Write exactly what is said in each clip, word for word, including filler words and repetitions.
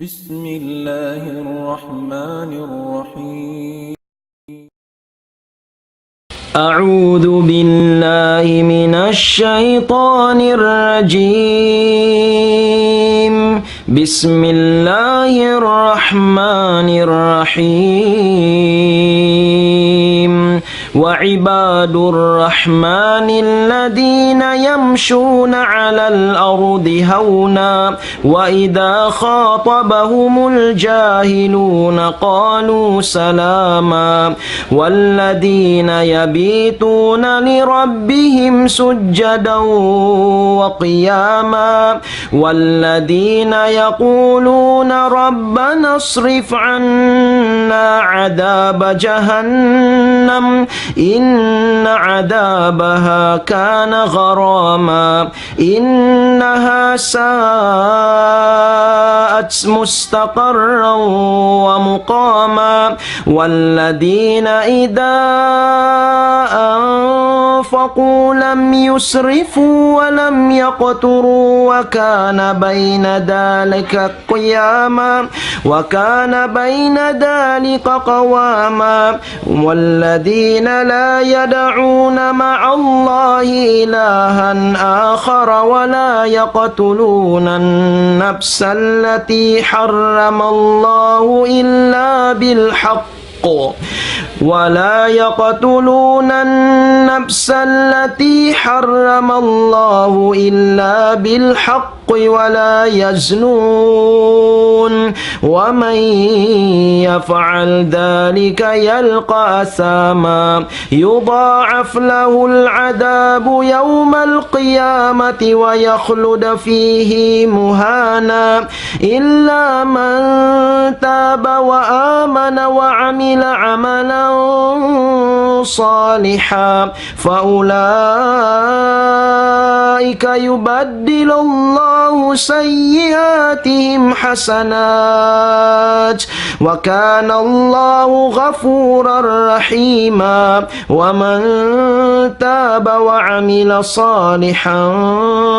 بسم الله الرحمن الرحيم. أعوذ بالله من الشيطان الرجيم. بسم الله الرحمن الرحيم. وعباد الرحمن الذين يمشون على الأرض هونا وإذا خاطبهم الجاهلون قالوا سلاما. والذين يبيتون لربهم سجدا وقياما. والذين يقولون ربنا اصرف عنا عذاب جهنم إن عذابها كان غراما. إنها ساءت مستقرا ومقاما. والذين إذا أنفقوا لم يسرفوا ولم يقتروا وكان بين ذلك قياما. وكان بين ذلك قواما. والذين لا يدعون مع الله إلها آخر ولا يقتلون النفس التي حرم الله إلا بالحق ولا يقتلون النفس التي حرم الله إلا بالحق ولا يزنون ومن يفعل ذلك يلق أثاما يضاعف له العذاب يوم القيامة ويخلد فيه مهانا إلا من تاب وآمن وعمل عملا صالحا فأولئك يبدل الله سيئاتهم حسنات وكان الله غفورا رحيما. ومن تاب وعمل صالحا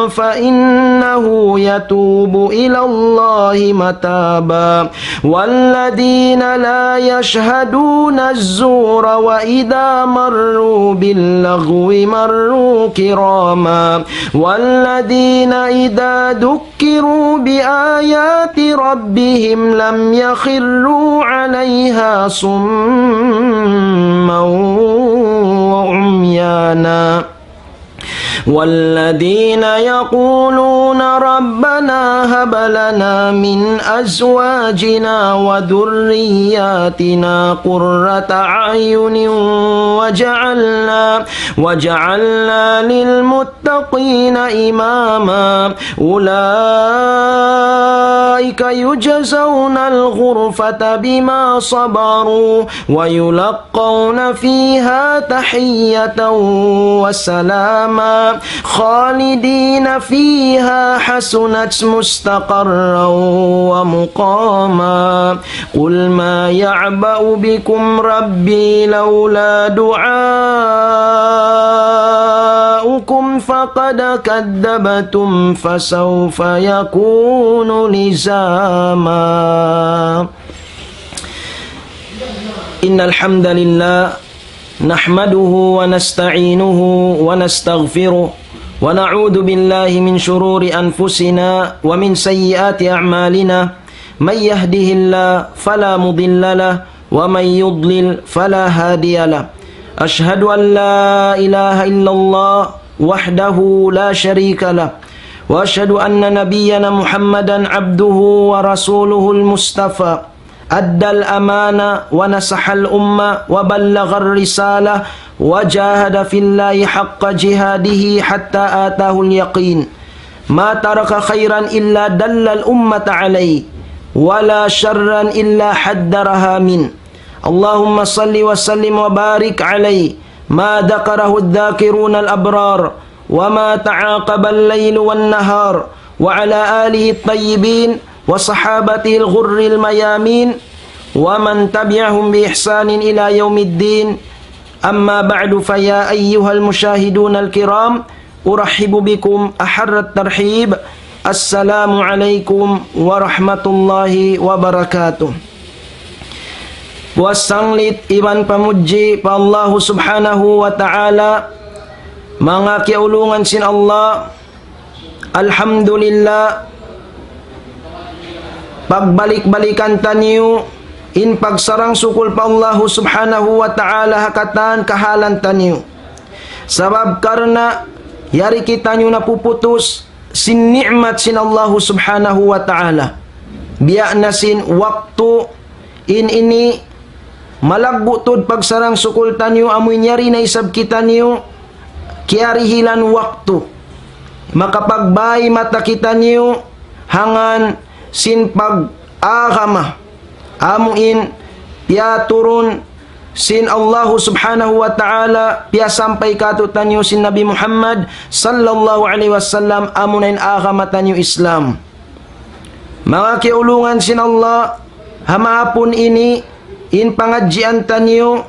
فإنه يتوب إلى الله متابا. والذين لا يشهدون الزور وإذا مروا باللغو مروا كراما. والذين إذا ذكروا بآيات ربهم لم يخروا عليها صما وعميانا. والذين يقولون ربنا هب لنا من أزواجنا وذرياتنا قرة أعين واجعلنا، واجعلنا للمتقين إماما. أولئك يجزون الغرفة بما صبروا ويلقون فيها تحية وسلاما خالدين فيها حسنت مستقرا ومقاما. قل ما يعبأ بكم ربي لولا دعاؤكم فقد كذبتم فسوف يكون لزاما. إن الحمد لله نحمده ونستعينه ونستغفره ونعوذ بالله من شرور أنفسنا ومن سيئات أعمالنا. من يهده الله فلا مضل له ومن يضلل فلا هادي له. أشهد أن لا إله إلا الله وحده لا شريك له وأشهد أن نبينا محمدا عبده ورسوله المصطفى أدى الأمانة ونصح الأمة وبلغ الرسالة وجاهد في الله حق جهاده حتى آتاه اليقين. ما ترك خيرا إلا دل الأمة عليه ولا شرا إلا حذرها منه. اللهم صل وسلم وبارك عليه ما ذكره الذاكرون الأبرار وما تعاقب الليل والنهار وعلى آله الطيبين وصحابته الغر الميامين ومن تبعهم بإحسان إلى يوم الدين. أما بعد، فيا أيها المشاهدون الكرام، أرحب بكم أحر الترحيب Assalamu alaykum warahmatullahi wabarakatuh. Puas sanglit iban pamudji pa Allahu Subhanahu wa Ta'ala, manga kiyaulungan sin Allah. Alhamdulillah, pagbalik-balikan taniyu in pagsarang-sukul pa Allahu Subhanahu wa Ta'ala ha katan kahalan taniyu. Sabab karna' yari kitaniyu napuputus sin ni'mat sin Allahu Subhanahu wa Ta'ala. Biya' na sin waktu in ini malaggu' tuud pagsarang-sukul taniyu, amu in yari na isab kitaniyu kiyarihilan waktu. Makapagbay mata kitaniyu ha ngan sin pag-agama. Amu in piyaturun sin Allahu Subhanahu wa Ta'ala, piyasampay kātu'niyu sin Nabi Muhammad sallallahu alayhi wasallam, amu na in agama taniyu Islam. Manga kiyaulungan sin Allah, ha mahapun ini, in pangadjian taniyu,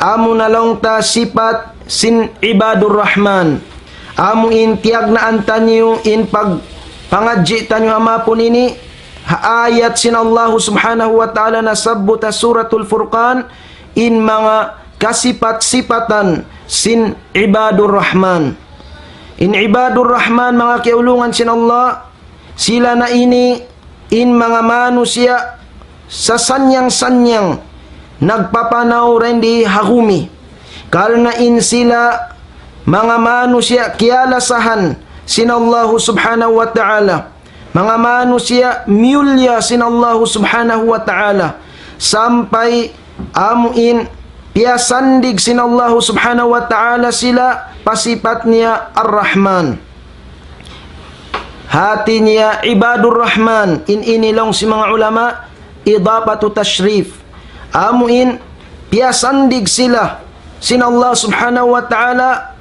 amu na laung ta sipat sin Ibadur Rahman. Amu in tiyagnaan taniyu, in pag-, pangadji' taniyu ha mahapun ini, ha ayat sin Allahu Subhanahu wa Ta'ala nasabbut ha Suratul Furqan, in manga kasipat-sipatan sin Ibadur Rahman. In Ibadur Rahman, manga kiyaulungan sin Allah, sila na ini in manga manusiya' sasanyang-sanyang nagpapanaw dindi ha gumi. Karna' in sila manga manusiya' kiyalasahan sin Allahu Subhanahu wa Ta'ala. Manga manusiya' miyulliya sin Allahu Subhanahu wa Ta'ala. Sampay amu in piyasandig sin Allahu Subhanahu wa Ta'ala sila pa sipat niya Ar-Rahman. Hati niya Ibadur Rahman, in ini laung sin manga ulama, idafatu tashrif. Amu in piyasandig sila sin Allah Subhanahu wa Ta'ala,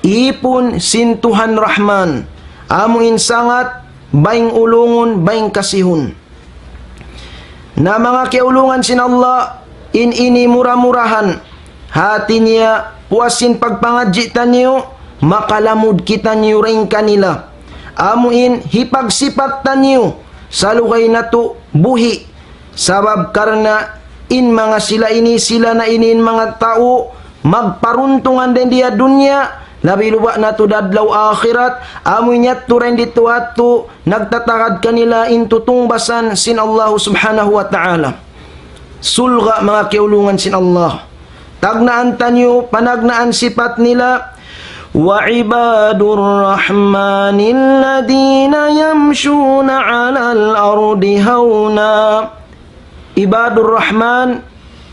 ipun sin Tuhan Rahman. Amu in sangat bayng ulungun, bayng kasihun. Na manga kiyaulungan sin Allah, in ini mura-murahan. Hati niya, puas sin pagpangadji' taniyu, makalamud kitaniyu dayn kanila. Amu in hipagsipat taniyu, salugay natu' buhi'. Sabab karna' in manga sila ini, sila na ini in manga tau, magparuntungan dindi ha dunya, labi-labi na tuud adlaw akhirat, amu in yadtu dindi tuud, nagtatagad kanila in tutungbasan sin Allahu Subhanahu wa Ta'ala. Surga', manga kiyaulungan sin Allah. Tagnaan taniyu, panagnaan sipat nila, وعباد الرحمن الذين يمشون على الأرض هونا. Ibadur Rahman,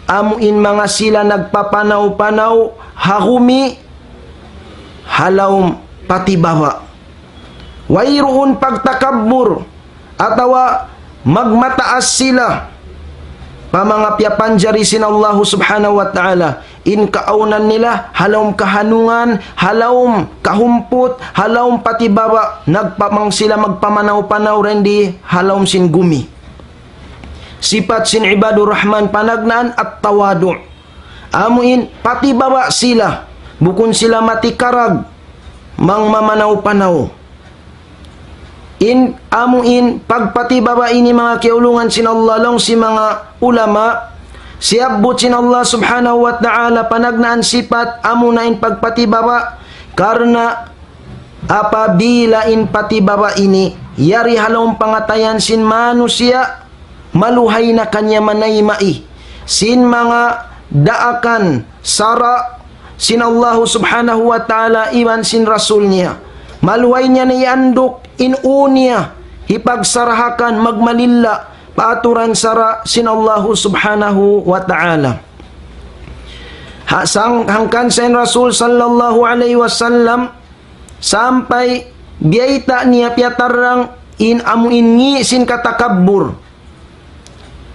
amu in manga sila nagpapanaw-panaw ha gumi ha lawm patibaba'. Wayruun pagtakabbur atawa magmataas sila pa manga piyapanjari sin Allahu Subhanahu wa Ta'ala. In kaawnan nila, ha lawm kahanungan, ha lawm kahumput, ha lawm patibaba', nagpamang sila magpamanaw-panaw dindi ha lawm sin gumi. Sipat sin Ibadur Rahman panagnaan at-tawadu'. Amu in patibaba' sila, bukun sila matikarag, magmamanaw-panaw. In, amu in pagpatibaba' ini, manga kiyaulungan sin Allah, laung sin manga ulama, siyabbut sin Allah Subhanahu wa Ta'ala panagnaan sipat, amu na in pagpatibaba', karna' apabila in patibaba' ini yari ha lawm pangatayan sin manusiya', maluhay na kaniya manayma'i sin manga daakan sara' sin Allahu Subhanahu wa Ta'ala iban sin Rasul niya. Maluhay niya na ianduk in ū niya, hipagsarahakan, magmalilla' pa aturan sara' sin Allahu Subhanahu wa Ta'ala. Ha, sang-, hangkan sa in Rasul sallallahu alayhi wasallam, sampay biyayta' niya piyatarrang in amu in ngi' sin katakabbur.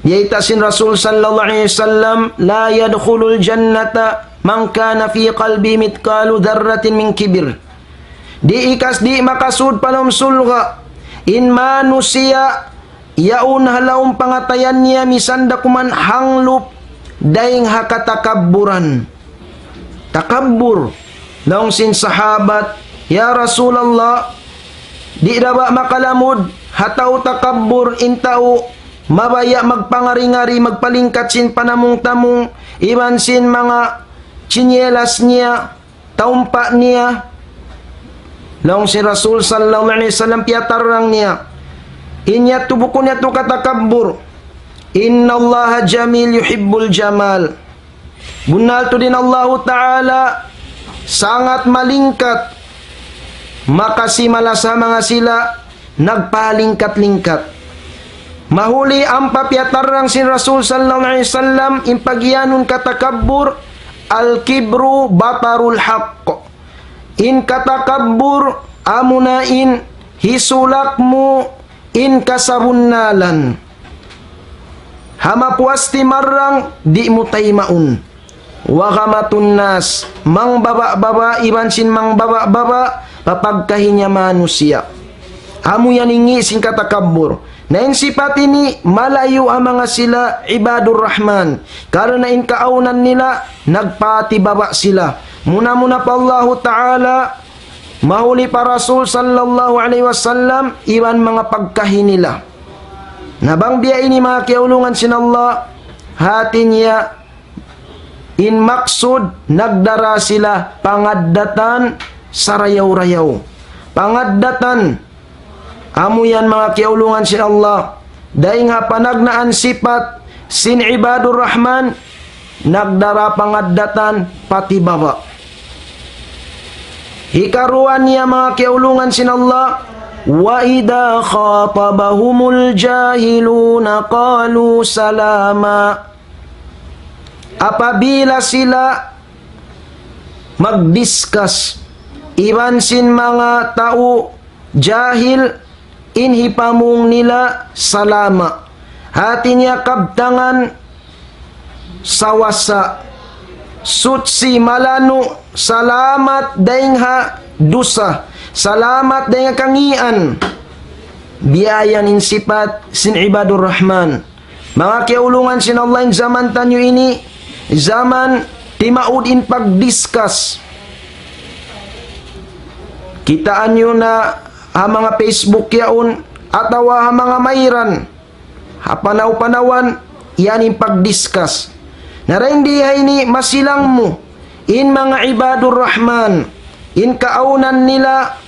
Biyayta' sin Rasul sallallahu alayhi wasallam, لا يدخل الجنة من كان في قلبه مثقال ذرة من كبر. Di' ikas, di' makasud pa lawm surga' in manusiya' yaun ha lawm pangatayan niya misan da kuman hanglup dayng ha katakabburan. Takabbur. Laung sin sahabat, "Ya Rasulullah, Di' da ba makalamud ha tau takabbur in tau mabaya' magpangari-ngari, magpalingkat sin panamung-tamung, iban sin manga chinielas niya, taumpa' niya. Laung sin Rasul sallallahu alayhi wasallam, piyatarrang niya. In yadtu bukun yadtu katakabbur. إن الله جميل يحب الجمال. Bunnal tuud in Allahu Ta'ala sangat malingkat, makasi malasa manga sila nagpalingkat-lingkat. Mahuli ampa piyatarrang sin Rasul sallallahu alayhi wasallam in pagiyanun katakabbur, الكبر بطر الحق. In katakabbur, amuna in hisulak mu in kasabunnalan. Ha mapuas timarrang, di' mu taymaun. وغمط الناس, mangbaba'-baba' iban sin mangbaba'-baba' pa pagkahi niya manusiya'. Amu yan in ngi' sin katakabbur. Na in sipat ini malayu' ha manga sila ibadur Rahman. Karna' in kaawnan nila, nagpatibaba' sila. Muna-muna pa Allahu Ta'ala, mahuli pa Rasul sallallahu alayhi wasallam, iban manga pagkahi nila. Na bang biya' ini manga kiyaulungan sin Allah, hati niya in maksud nagdara sila pangaddatan sarayaw-rayaw. Pangaddatan, amu yan manga kiyaulungan sin Allah. Dayn ha panagnaan sipat sin ibadur Rahman, nagdara pangaddatan patibaba'. Hikaruwa niya manga kiyaulungan sin Allah, وإذا خاطبهم الجاهلون قالوا سلاما. Apabila sila magdiskas iban sin manga tau jahil, in hipamung nila salama. Hati niya kabtangan sawasa, sutsi, malanu', salamat dayn ha dusa, salamat dayn ha kangīan. Biya' yan in sipat sin ibadur Rahman. Manga kiyaulungan sin Allah, in jaman taniyu ini, jaman timaud in pagdiskas. Kitaa niyu na ha manga Facebook yaun, atawa ha manga mayran, ha panaw-panawan, yan in pagdiskas. Na dayn di ha ini masilang mu, in manga ibadur Rahman, in kaawnan nila,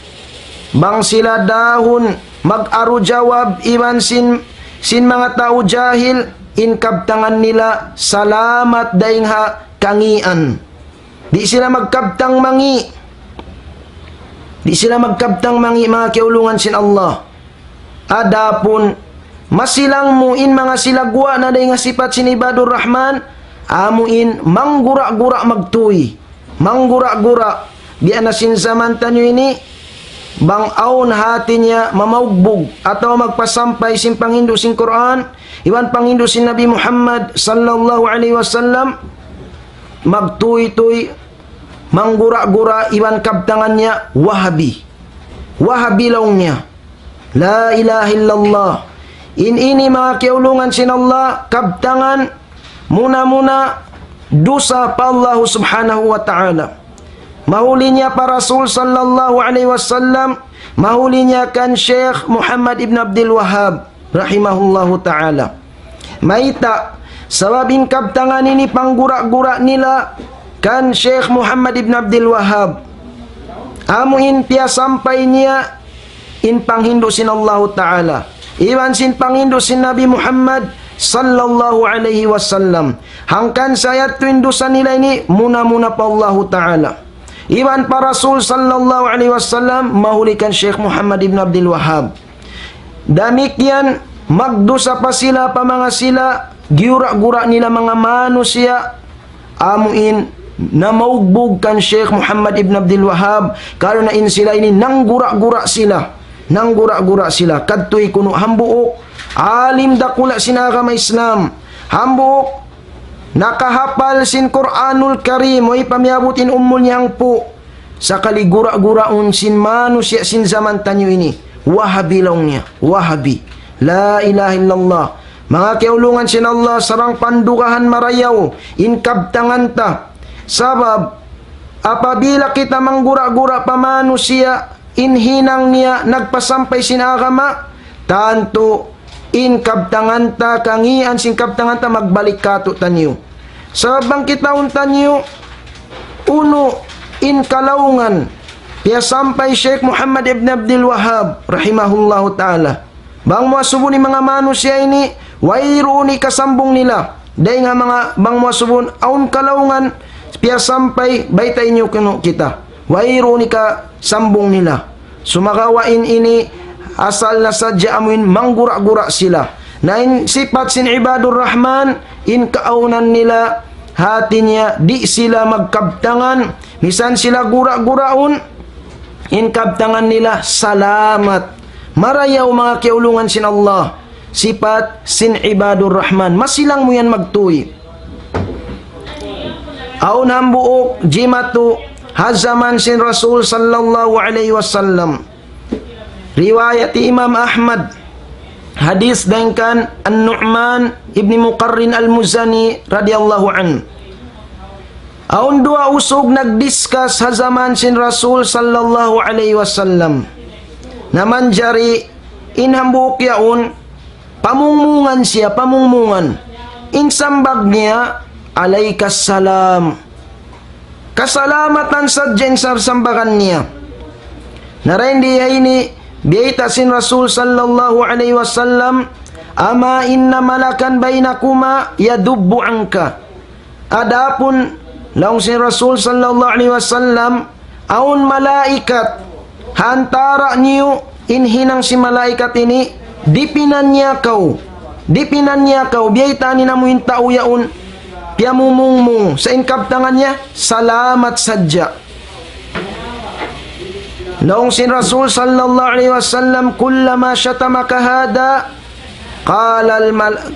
bang sila dahun mag-aru jawab iban sin, sin manga tau jahil, in kabtangan nila salamat dayn ha kangīan. Di' sila magkabtang mangi'. Di' sila magkabtang mangi', manga kiyaulungan sin Allah. Adapun masilang mu in manga sila guwa' na dayn ha sipat sin ibadur Rahman, amu in manggura-gura magtuy. Manggura-gura. Biya' na sin jaman taniyu ini, bang awn hati niya mamaugbug atawa magpasampay sin panghindu' sin Qur'an, iban panghindu' sin Nabi Muhammad sallallahu alayhi wasallam, magtuy-tuy, manggura-gura, iban kabtangan niya Wahabi. Wahabi laung niya. La ilaha illallah. In ini manga kiyaulungan sin Allah, kabtangan muna-muna dusa pa Allah subhanahu wa ta'ala. Mahuli niya pa Rasul sallallahu alayhi wasallam, mahuli niya kan Sheikh Muhammad ibn Abdul Wahhab rahimahullahu ta'ala. Mayta', sabab in kabtangan ini panggura-gura nila kan Sheikh Muhammad ibn Abdul Wahhab. Amu in piyasampay niya in panghindu' sin Allahu Ta'ala, iban sin panghindu' sin Nabi Muhammad sallallahu alayhi wasallam. Hangkan sa yadtu in dusa nila ini muna-muna pa Allahu Ta'ala, iban pa Rasul sallallahu alayhi wasallam, mahuli kan Sheikh Muhammad ibn Abdul Wahhab. Damikkiyan, magdusa pa sila pa manga sila giyura-gura nila manga manusiya', amu in namaugbug kan Sheikh Muhammad ibn Abdul Wahhab, karna' in sila ini nanggura-gura sila. Nanggura-gura sila. Kadtuy kunu' hambuuk alim dakula' sin agama Islam. Hambuuk nakahapal sin Qur'anul Karim, way pa miyabut in umul niya hangpu'. Sakali gura-guraun sin manusiya' sin jaman taniyu ini. Wahabi laung niya. Wahabi. La ilaha illallah. Manga kiyaulungan sin Allah, sarang pandugahan marayaw in kabtangan ta. Sabab, apabila kita manggura-gura pa manusiya', in hinang niya nagpasampay sin agama, tantu in kabtangan ta, kangīan sin kabtangan ta magbalik kātu'niyu. Sabab bang kitaun taniyu, unu in kalaungan piyasampay Sheikh Muhammad ibn Abdul Wahhab rahimahullahu ta'ala. Bang mu asubuhun in manga manusiya' ini, wayruun hikasambung nila. Dayn ha manga bang mu asubuhun, awn kalaungan piyasampay, baytai niyu kunu' kita. Wayruun hikasambung nila. Sumagawa' in ini asal na sadja amuin manggura-gura sila. Na in sipat sin Ibadur Rahman, in kaawnan nila, hāti niya di' sila magkabtangan, misan sila gura-guraun, in kabtangan nila salamat. Marayaw, manga kiyaulungan sin Allah, sipat sin Ibadur Rahman. Masilang mu yan magtuy. Awn hambuuk jimatu ha jaman sin Rasul sallallahu alayhi wasallam. Riwayat Imam Ahmad. Hadith dayn kan An-Nu'man ibn Muqarrin Al-Muzani radiyallahu anhu. Awn duwa usug nagdiskas ha jaman sin Rasul sallallahu alayhi wasallam. Na manjari in hambuuk yaun, pamungmungan siya, pamungmungan. In sambag niya, "Alaykas salam." Kasalamatan sadja in sar-, sambagan niya. Na dayn di ha ini, biyayta' sin Rasul sallallahu alayhi wasallam, "Ama inna malakan baynakuma yadubbu anka." Adapun, laung sin Rasul sallallahu alayhi wasallam, awn malaikat ha antara' niyu, in hinang sin malaikat ini, dipinan niya kaw. Dipinan niya kaw, biyaytaan niya amu in tau yaun, piyamumungmung, sa' in kabtangan niya, salamat sadja. Laung sin Rasul sallallahu alayhi wasallam, "Kullama shatamaka hadha, qala al-mal-,"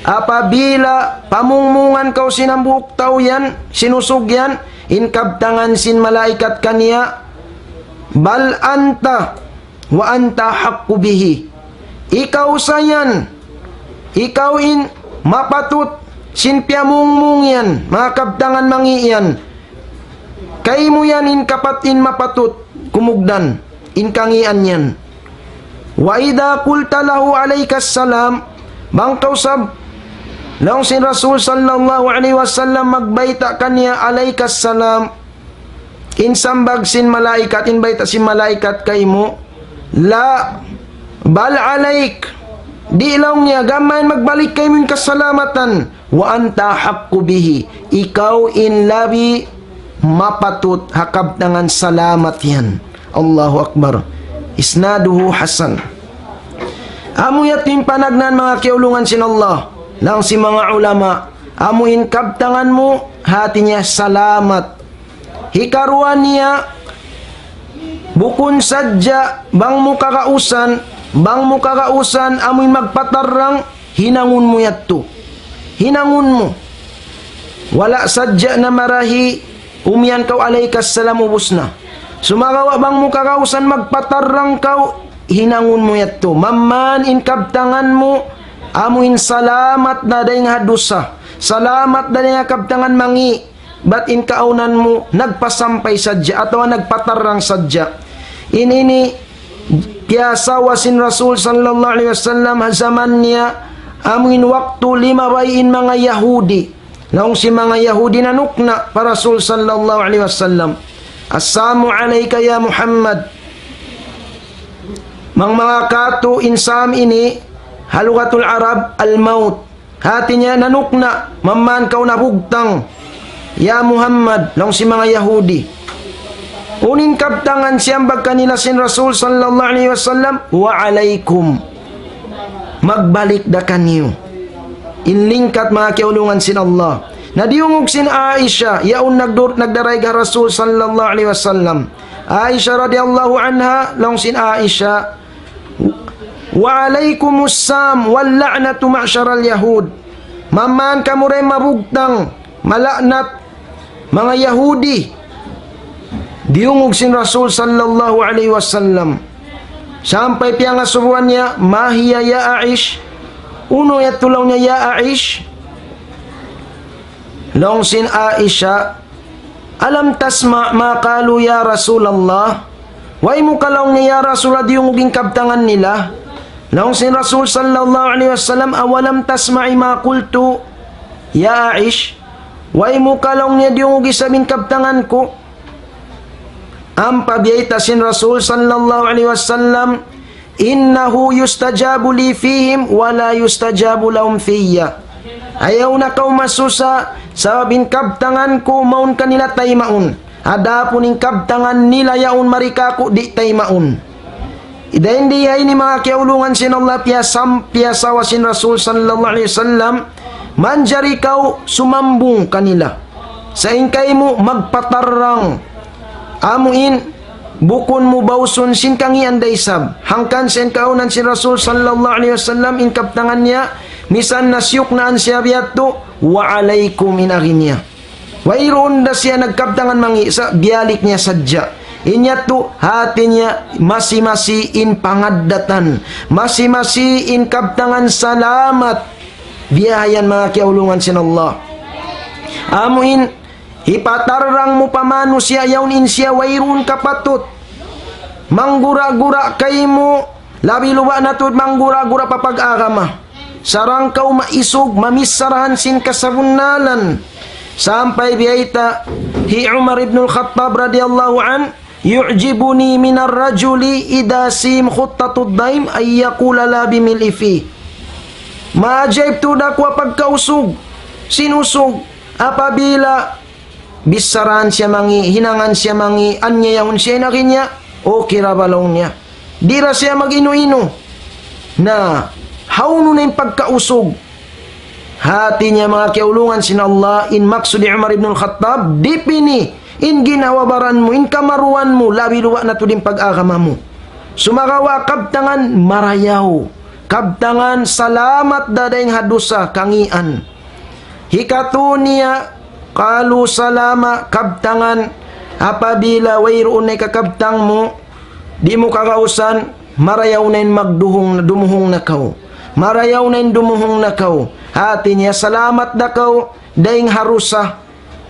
apabila pamungmungan kaw sin hambuuk tau yan, sin usug yan, in kabtangan sin malaikat kaniya, "Bal anta, wa anta ahaqqu bihi." Ikaw sa yan, ikaw in mapatut sin piyamungmung yan, manga kabtangan mangi' yan. Kaymu yan in kapat in mapatut kumugdan, in kangīan yan. "Wa idha qulta lahu alaykas salam," bang kaw sab, laung sin Rasul sallallahu alayhi wasallam, magbayta' kaniya, "Alaykas salam," in sambag sin malaikat, in bayta' sin malaikat kaymu, "La, bal alayk." Di' laung niya, gām mayan magbalik kaymu in kasalamatan. "Wa anta ahaqqu bihi." Ikaw in labi mapatut ha kabtangan salamat yan. Allahu Akbar. Isnaduhu hasan. Amu yadtu in panagnaan, manga kiyaulungan sin Allah. Laung sin manga ulama, amu in kabtangan mu, hāti niya salamat. Hikaruwa niya, bukun sadja bang mu kagausan, bang mu kagausan amuin magpatarrang, hinangun mu yadtu. Hinangun mu. Wala' sadja na marahi, umiyan kaw alaykas salam, ubus na. Sumagawa' bang mu kagausan magpatarrang kaw, hinangun mu yadtu. Mamman in kabtangan mu, amuin salamat na dayn ha dusa. Salamat na dayn ha kabtangan mangi'. Bat in kaawnan mu, nagpasampay sadja atawa nagpatarrang sadja. In ini, piyasawa sin Rasul sallallahu alayhi wasallam ha jaman niya, amuin waktu limabay in manga Yahudi. Laung sin manga Yahudi nanukna' pa Rasul sallallahu alayhi wasallam, "Assamu alayka ya Muhammad." Bang manga katu' in sam ini, ha lugatul Arab, al-maut. Hāti niya nanukna', mamman kaw nabugtang, ya Muhammad, laung sin manga Yahudi. Unu in kabtangan siyambag kanila sin Rasul sallallahu alayhi wasallam, "Wa alaykum." Magbalik da kaniyu. In lingkat, manga kiyaulungan sin Allah. Na diyungug sin Aisha, yaun nagdur-, nagdaraig ha Rasul sallallahu alayhi wasallam. Aisha radiyallahu anha, laung sin Aisha, "Wa alaykumus sam wal la'natu ma'sharal yahud." Mamman kamu da in mabugtang, mala'nat, manga Yahudi. Diyungug sin Rasul sallallahu alayhi wasallam. Sampay piyangasubuhan niya, "Ma hiya ya Aish?" Unu yadtu laung niya, ya Aish? Laung sin Aisha, "Alam tasma' ma qalu ya Rasulallah?" Way mu ka laung niya, ya Rasulullah, diyungug in kabtangan nila? Laung sin Rasul sallallahu alayhi wasallam, أولم تسمع ما قلت يا عائشة؟ Way mu ka laung niya diyungug isab in kabtangan ku? Ampa biyayta' sin Rasul sallallahu alayhi wasallam, إنه يستجاب لي فيهم ولا يستجاب لهم في. Ayaw na kaw masusa, sabab in kabtangan ku mawn kanila taymaun. Adapun in kabtangan nila yaun mari kāku' di' taymaun. Dayn di ha ini manga kiyaulungan sin Allah piyasam-, piyasawa sin Rasul sallallahu alayhi wasallam, manjari kaw sumambung kanila. Sa' in kaymu magpatarrang. Amu in bukun mu bausun sin kangīan da isab. Hangkan sin kaawnan sin Rasul sallallahu alayhi wasallam in kabtangan niya, misan nasiyuknaan siya biya' yadtu, وعليكم in agi niya. Wayruun da siya nagkabtangan mangi' sa' biyalik niya sadja. In yadtu hāti niya masi-masi in pangaddatan. Masi-masi in kabtangan salamat. Biya' yan manga kiyaulungan sin Allah. Amu in hipatarrang mu pa manusiya' yaun in siya wayruun kapatut manggura-gura kaymu, labi luba' na tuud manggura-gura pa pag-agama. Sarang kaw maisug, mamissarahan sin kasabunnalan. Sampay biyayta' hi Umar ibn al-Khattab radiyallahu anhu, يعجبني من الرجل إذا سيم خطة الدائم أن يقول لا بملء فيه. Maajaib tuud aku ha pagkausug sin usug apabila bissarahan siya mangi', hinangan siya mangi', anyayahun siya in agi niya, okay ra ba laung niya. Di' ra siya mag-inu-inu. Na, hawnu na in pagkausug? Hāti niya manga kiyaulungan sin Allah, in maksud hi Umar ibn al-Khattab, dipini in ginhawa-baran mu, in kamaruan mu, labi luba' na tuud in pag-agama mu. Sumagawa' kabtangan marayaw. Kabtangan salamat da dayn ha dusa kangīan. Hikatū niya, قالوا سلاما, kabtangan, apabila wayruun na hikakabtang mu, di' mu kagausan, marayaw na in magduhung, dumuhung na kaw. Marayaw na in dumuhung na kaw. Hāti niya salamat da kaw dayn ha dusa.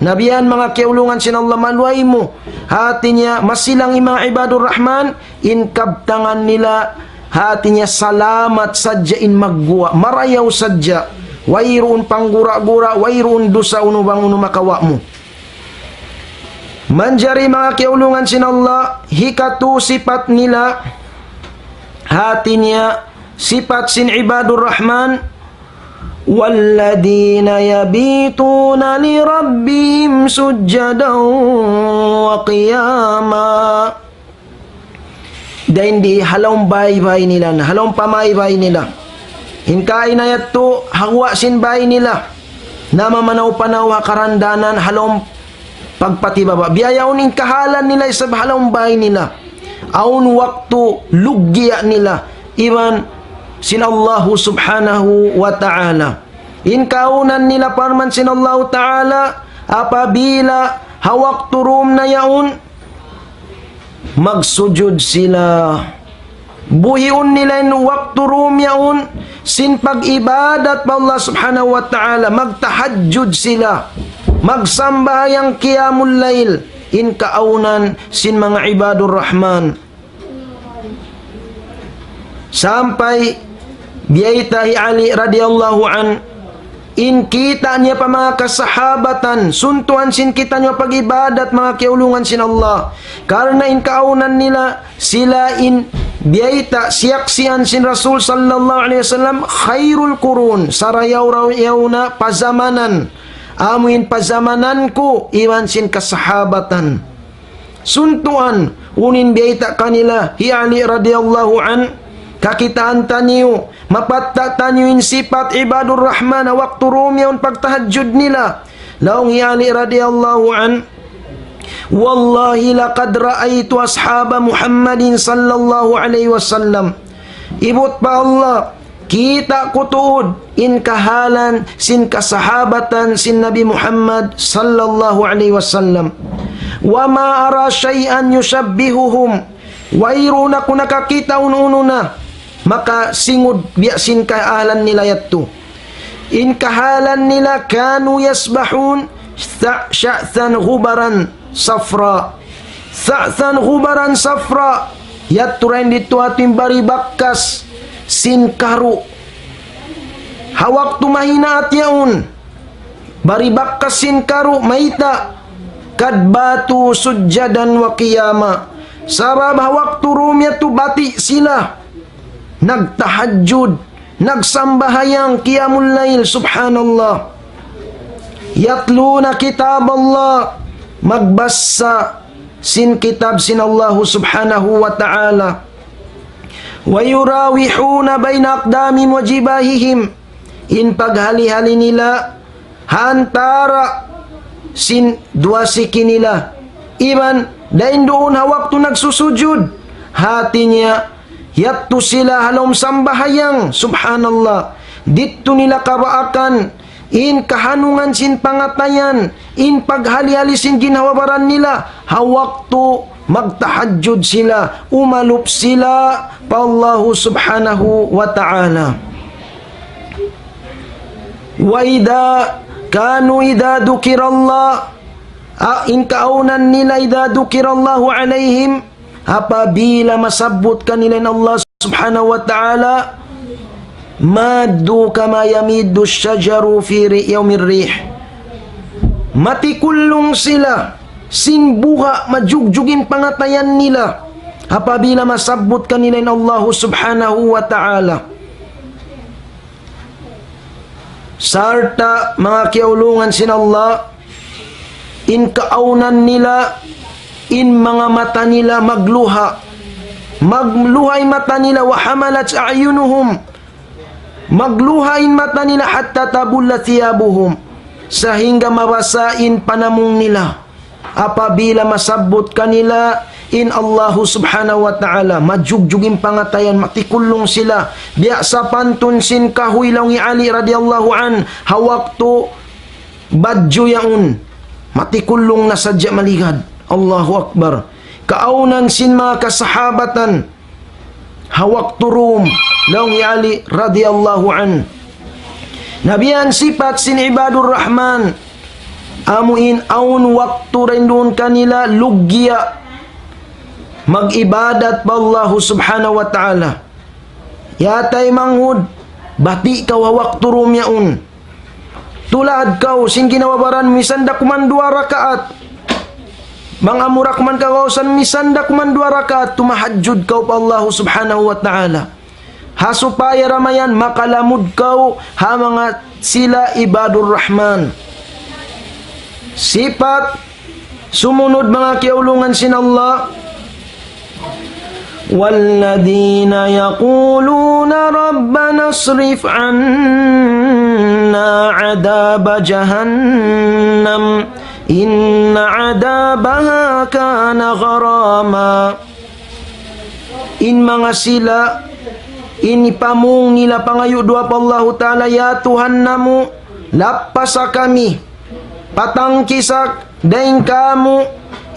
Na biya' yan manga kiyaulungan sin Allah, maluhay mu. Hāti niya masilang in manga Ibadur Rahman, in kabtangan nila, hāti niya salamat sadja in magguwa', marayaw sadja. Wayruun panggura-gura, wayruun dusa unu bang unu makawa' mu. Manjari manga kiyaulungan sin Allah, hikatū sipat nila, hāti niya sipat sin Ibadur Rahman, والذين يبيتون لربهم سجدا وقياما. Dayn di ha lawm bāy-bāy nila, ha lawm pamāy-bāy nila. In kaina yadtu, ha guwa' sin bāy nila. Namamanaw-panaw ha karandanan, ha lawm pagpatibaba'. Biya' yaun in kahālan nila isab ha lawm bāy nila. Awn waktu luggiya' nila iban sin Allahu Subhanahu wa Ta'ala. In kaawnan nila parman sin Allahu Ta'ala, apabila ha waktu dūm na yaun, magsujud sila. Buhiun nila in waktu dūm yaun sin pag-ibadat pa Allah Subhanahu wa Ta'ala, magtahajjud sila, magsambahayang qiyamul layl, in kaawnan sin manga Ibadur Rahman. Sampay biyayta' hi Ali radiyallahu anhu, in kita' niya pa manga kasahabatan, suntuan sin kita' niya pag-ibadat, manga kiyaulungan sin Allah. Karna' in kaawnan nila, sila in biyayta', siyaksian sin Rasul sallallahu alayhi wasallam, خير القرون, sarayaw-rayaw na pazamanan, amu in pazamanan ku, iban sin kasahabatan. Suntuan, unu in biyayta' kanila hi Ali radiyallahu anhu, kakitaan taniyu, mapatta' taniyu in sipat Ibadur Rahman, waktu dūm yaun pagtahajjud nila. Laung hi Ali radiyallahu anhu, والله لقد رأيت أصحاب محمد صلى الله عليه وسلم. Ibut pa Allah, kita' ku tuud in kahālan sin kasahabatan sin Nabi Muhammad sallallahu alayhi wasallam. وما أرى شيئا يشبههم. Wayruun aku nakakita' unu-unu na makasingud biya' sin kahālan nila yadtu. In kahālan nila, كانوا يسبحون شعثا غبرا صفرا. ثعثا غبرا صفرا. Yadtu dayn didtu ha bari bakkas sin karu'. Ha waktu mahinaat yaun, bari bakkas sin karu', mayta'? قد باتوا سجدا وقياما. Sabab ha waktu dum yadtu bati' sila nagtahajjud, nagsambahayang qiyamul layl, subhanallah. يتلون كتاب الله, magbasa sin kitab sin Allah subhanahu wa ta'ala. ويراوحون بين أقدامهم وجباههم. In paghali-hali nila ha antara' sin duwa siki nila. Iban, dayn duun ha waktu nagsusujud. Hati niya, yadtu sila ha lawm sambahayang, subhanallah. Didtu nila kabaakan in kahanungan sin pangatayan, in paghali-hali sin ginhawa-baran nila, ha waktu magtahajjud sila, umalup sila pa Allahu subhanahu wa ta'ala. وإذا كانوا إذا ذكر الله, ah, in kaawnan nila, إذا ذكر الله عليهم, apabila masabbut kanila in Allah subhanahu wa ta'ala, مادوا كما يميد الشجر في ري-، يوم الريح. Matikullung sila, sin buga' majugjug in pangatayan nila, apabila masabbut kanila in Allah subhanahu wa ta'ala. Sarta' manga kiyaulungan sin Allah, in kaawnan nila, in manga mata nila magluha'. Magluha' in mata nila, وحملت أعينهم. Magluha' in mata nila, حتى تبل ثيابهم. Sahingga mabasa in panamung nila. Apabila masabbut kanila in Allahu subhanahu wa ta'ala, majugjug in pangatayan, matikullung sila. Biya' sapantun sin kahuy laung hi Ali radiyallahu anhu, ha waktu badju' yaun, matikullung na sadja maligad. Allahu Akbar. Kaawnan sin manga kasahabatan, ha waktu dum, laung hi Ali radiyallahu anhu. Na biya' yan sipat sin ibadur Rahman, amu in awn waktu dayn duun kanila luggiya mag-ibadat pa Allahu subhanahu wa ta'ala. Ya taymanghud, bati' kaw ha waktu dum yaun. Tulad kaw sin ginhawa-baran, misan da kuman duwa rakaat. Bang amu ra kuman kagausan, misan da kuman duwa rakaat, tumahajjud kaw pa Allahu subhanahu wa ta'ala. Ha supaya da mayan makalamud kaw ha manga sila ibadur Rahman. Sipat sumunud, manga kiyaulungan sin Allah, والذين يقولون ربنا اصرف عنا عذاب جهنم إن عذابها كان غراما. In manga sila, in pamung nila pangayu' duwaa pa Allahu Ta'ala, "Ya Tuhan namu', lappasa kami, patangkisa dayn kāmu'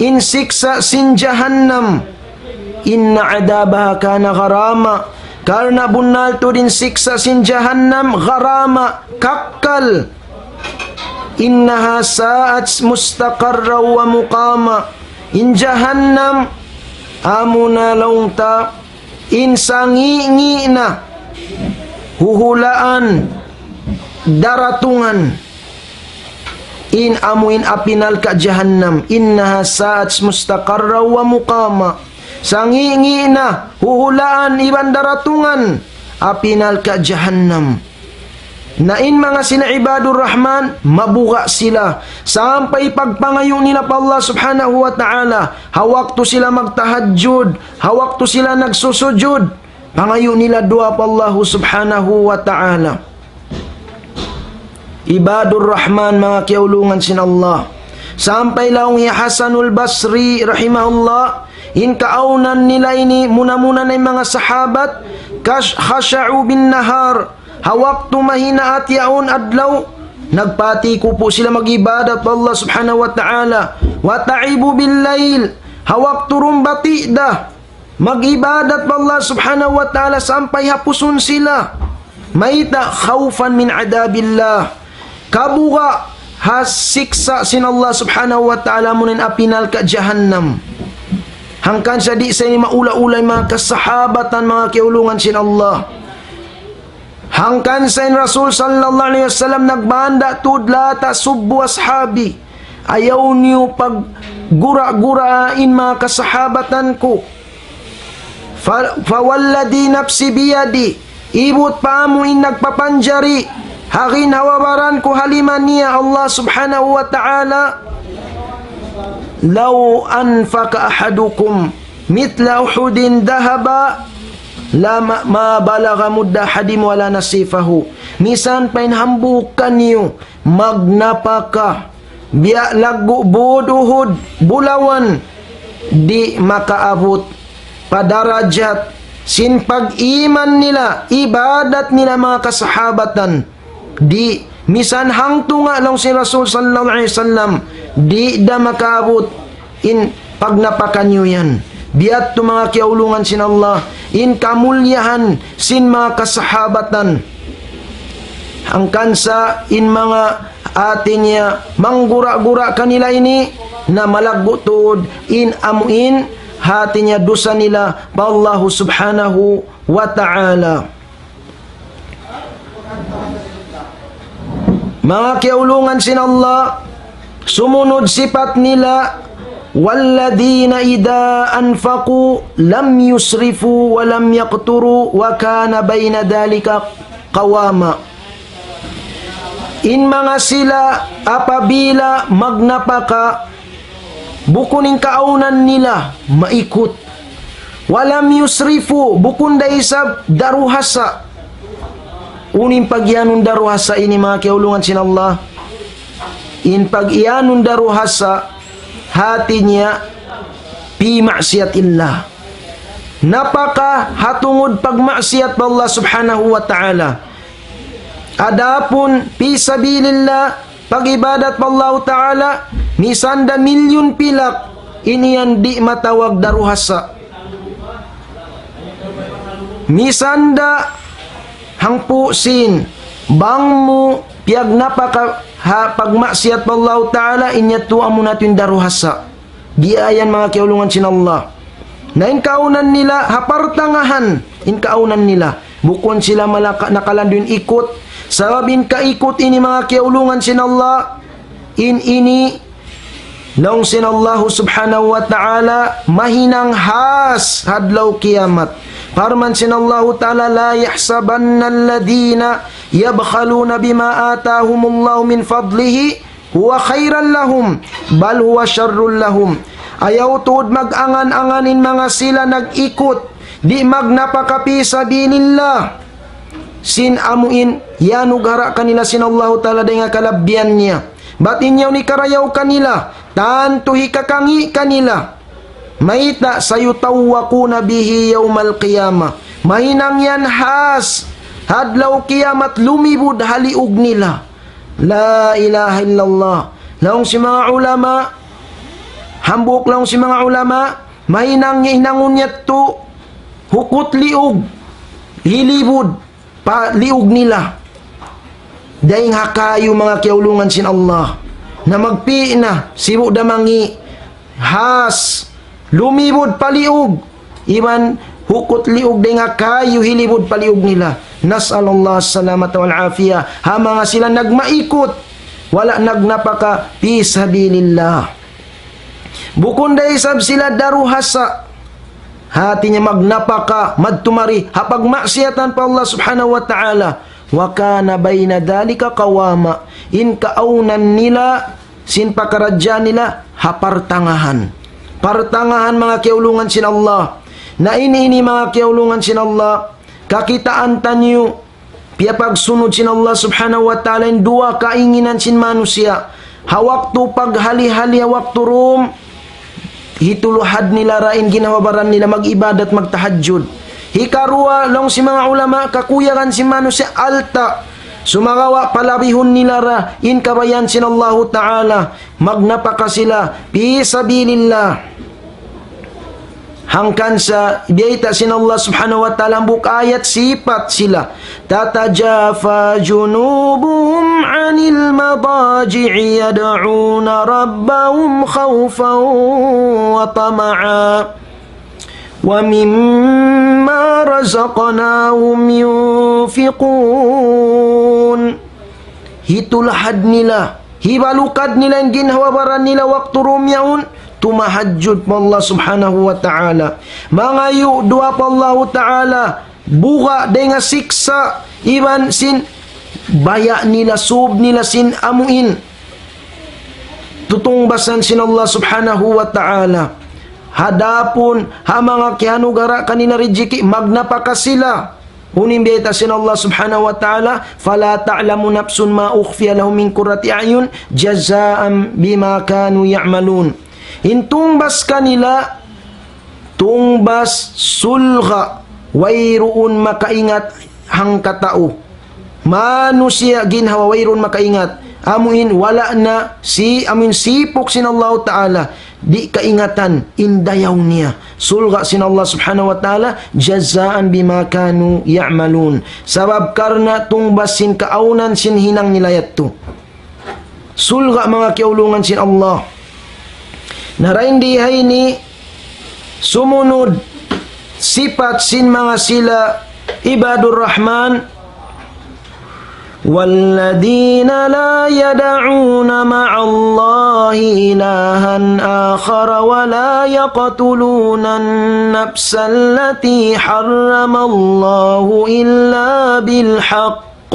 in siksa' sin jahannam. إن عذابها كان غراما. Karna' bunnal tuud in siksa' sin jahannam, gharama, kakkal. إنها ساءت مستقرا ومقاما." In jahannam, amuna laung ta, in sangi'-ngi' na huhulaan daratungan. In amu in api narka' jahannam, إنها ساءت مستقرا ومقاما. Sangi'-ngi' na huhulaan iban daratungan api narka' jahannam. Na in manga sila ibadur Rahman, mabuga' sila. Sampay pagpangayu' nila pa Allah Subhanahu wa Ta'ala, ha waktu sila magtahajjud, ha waktu sila nagsusujud, pangayu' nila duwaa pa Allah Subhanahu wa Ta'ala. Ibadur Rahman, manga kiyaulungan sin Allah. Sampay laung hi Hasanul Basri rahimahullah, in kaawnan nila ini, muna-muna na in manga sahabat, kash-, khasha'u bin nahar, ha waktu mahinaat yaun adlaw, nagpatikupu' sila mag-ibadat pa Allah Subhanahu wa Ta'ala. Wa ta'ibu bil layl, ha waktu dum bati' da, mag-ibadat pa Allah Subhanahu wa Ta'ala sampay hapusun sila. Mayta'? Khawfan min adhabillah. Kabuga' ha siksa' sin Allah Subhanahu wa Ta'ala, amuna in api narka' jahannam. Hangkan sa di' sa ini maula-ula in manga kasahabatan, manga kiyaulungan sin Allah. Hangkan sa in Rasul sallallahu alayhi wasallam nagbanda' tuud, لا تسبوا أصحابي. Ayaw niyu paggura-gura in manga kasahabatan ku. Fa-, فوالذي نفسي بيده, ibut pa amu in nagpapanjari ha ginhawa-baran ku ha lima niya Allah Subhanahu wa Ta'ala, لو أنفق أحدكم مثل أحد ذهبا لما، ما بلغ مد أحدهم ولا نصيفه. Misan pa in hambuuk kaniyu magnapaka biya' laggu' būd Uhud bulawan, di' makaabut pa darajat sin pag-iman nila, ibadat nila manga kasahabatan. Di', misan hangtunga' laung sin Rasul sallallahu alayhi wasallam, di' da makaabut in pagnapaka niyu yan. Biya' tu manga kiyaulungan sin Allah, in kamulliyahan sin manga kasahabatan. Hangkan sa in manga hati niya manggura-gura kanila ini, na malaggu' tuud in amu in hati niya dusa nila pa Allah Subhanahu wa Ta'ala. Manga kiyaulungan sin Allah, sumunud sipat nila, والذين إذا أنفقوا لم يسرفوا ولم يقتروا وكان بين ذلك قواما. In manga sila apabila magnapaka, bukun in kaawnan nila maikut. ولم يسرفوا, bukun da isab daruhasa. Unu in pagiyanun daruhasa ini, manga kiyaulungan sin Allah? In pagiyanun daruhasa, hati niya في معصية الله. Napaka ha tungud pagmaksiyat pa Allah Subhanahu wa Ta'ala. Adapun fi sabilillah, pag-ibadat pa Allahu Ta'ala, misan da milyun pilak, in yan di' matawag daruhasa. Misan da hangpu' sin, bang mu piyagnapaka ha pagmaksiyat pa Allahu Ta'ala, in yadtu amu na in daruhasa. Di' yan, manga kiyaulungan sin Allah. Na in kaawnan nila, ha partangahan, in kaawnan nila. Bukun sila malaka-, nakalandu' in ikut. Sabab in kaikut ini, manga kiyaulungan sin Allah, in ini, laung sin Allah Subhanahu wa Ta'ala, mahinang khas ha adlaw kiyamat. Parman sin Allah Ta'ala, لا يحسبن الذين يبخلون بما آتاهم الله من فضله هو خيرا لهم بل هو شر لهم. Ayaw tuud mag-angan-angan in manga sila nag-ikut, di' magnapaka fi sabilillah. Sin amu in iyanugara' kanila sin Allahu Ta'ala dayn ha kalabbihan niya. Bat in yaun hikarayaw kanila, tantu hikakangi' kanila. Mayta'? سيطوقون به يوم القيامة. Mahinang yan khas ha adlaw kiyamat lumibud ha liug nila. La ilaha illallah. Laung sin manga ulama, hambuuk laung sin manga ulama, mahinang niya hinangun yadtu, hukut liug, hilibud pa liug nila. Dayn ha kayu, manga kiyaulungan sin Allah. Na magpi' na, sibu' da mangi', khas, lumibud pa liug. Iban hukut liug dayn ha kayu, hilibud pa liug nila. نسأل الله السلامة والعافية. Ha manga sila nagmaikut, wala' nagnapaka fi sabilillah. Bukun da isab sila daruhasa. Hati niya magnapaka, madtu mari, ha pagmaksiyatan pa Allah Subhanahu wa Ta'ala. وكان بين ذلك قواما. In kaawnan nila, sin pakaradjaan nila, ha partangahan. Partangahan, manga kiyaulungan sin Allah. Na ini, ini manga kiyaulungan sin Allah, kakitaan taniyu, piyapagsunud sin Allah Subhanahu wa Ta'ala in duwa kainginan sin manusiya'. Ha waktu paghali-hali, ha waktu dum, hituluhad nila ra in ginhawa-baran nila, mag-ibadat, magtahajjud. Hikaruwa, laung sin manga ulama, kakuyagan sin manusiya' alta'. Sumagawa' palabihun nila ra in kabayaan sin Allahu Ta'ala. Magnapaka sila fi sabilillah. Hangkan sa biyayta' sin Allah Subhanahu wa Ta'ala hambuuk ayat sipat sila. تتجافى جنوبهم عن المضاجع يدعون ربهم خوفا وطمعا. ومما رزقناهم ينفقون. Hitulahad nila, hibalukad nila in ginhawa-baran nila waktu dum yaun, tumahajjud pa Allah Subhanahu wa Ta'ala. Mangayu' duwaa pa Allahu Ta'ala, buga' dayn ha siksa', iban sin baya' nila, sūb nila sin amuin tutungbasan sin Allah Subhanahu wa Ta'ala. Adapun ha manga kiyanugara' kanila rijiki', magnapaka sila. Unu in bayta' sin Allah Subhanahu wa Ta'ala, فلا تعلم نفس ما أخفي لهم من قرة أعين جزاء بما كانوا يعملون. In tungbas kanila, tungbas surga', wayruun makaingat hangkatau. Manusiya' ginhawa wayruun makaingat. Amuin wala' na si, amuin sipuk sin Allahu Ta'ala. Di' kaingatan in dayaw niya. Surga' sin Allah Subhanahu wa Ta'ala, جزاء بما كانوا يعملون. Sabab karna' tungbas sin kaawnan sin hinang nila yadtu. Surga', manga kiyaulungan sin Allah. Na dayn di ha ini, sumunud sipat sin manga sila ibadur Rahman. والذين لا يدعون مع الله إلها آخر ولا يقتلون النفس التي حرم الله إلا بالحق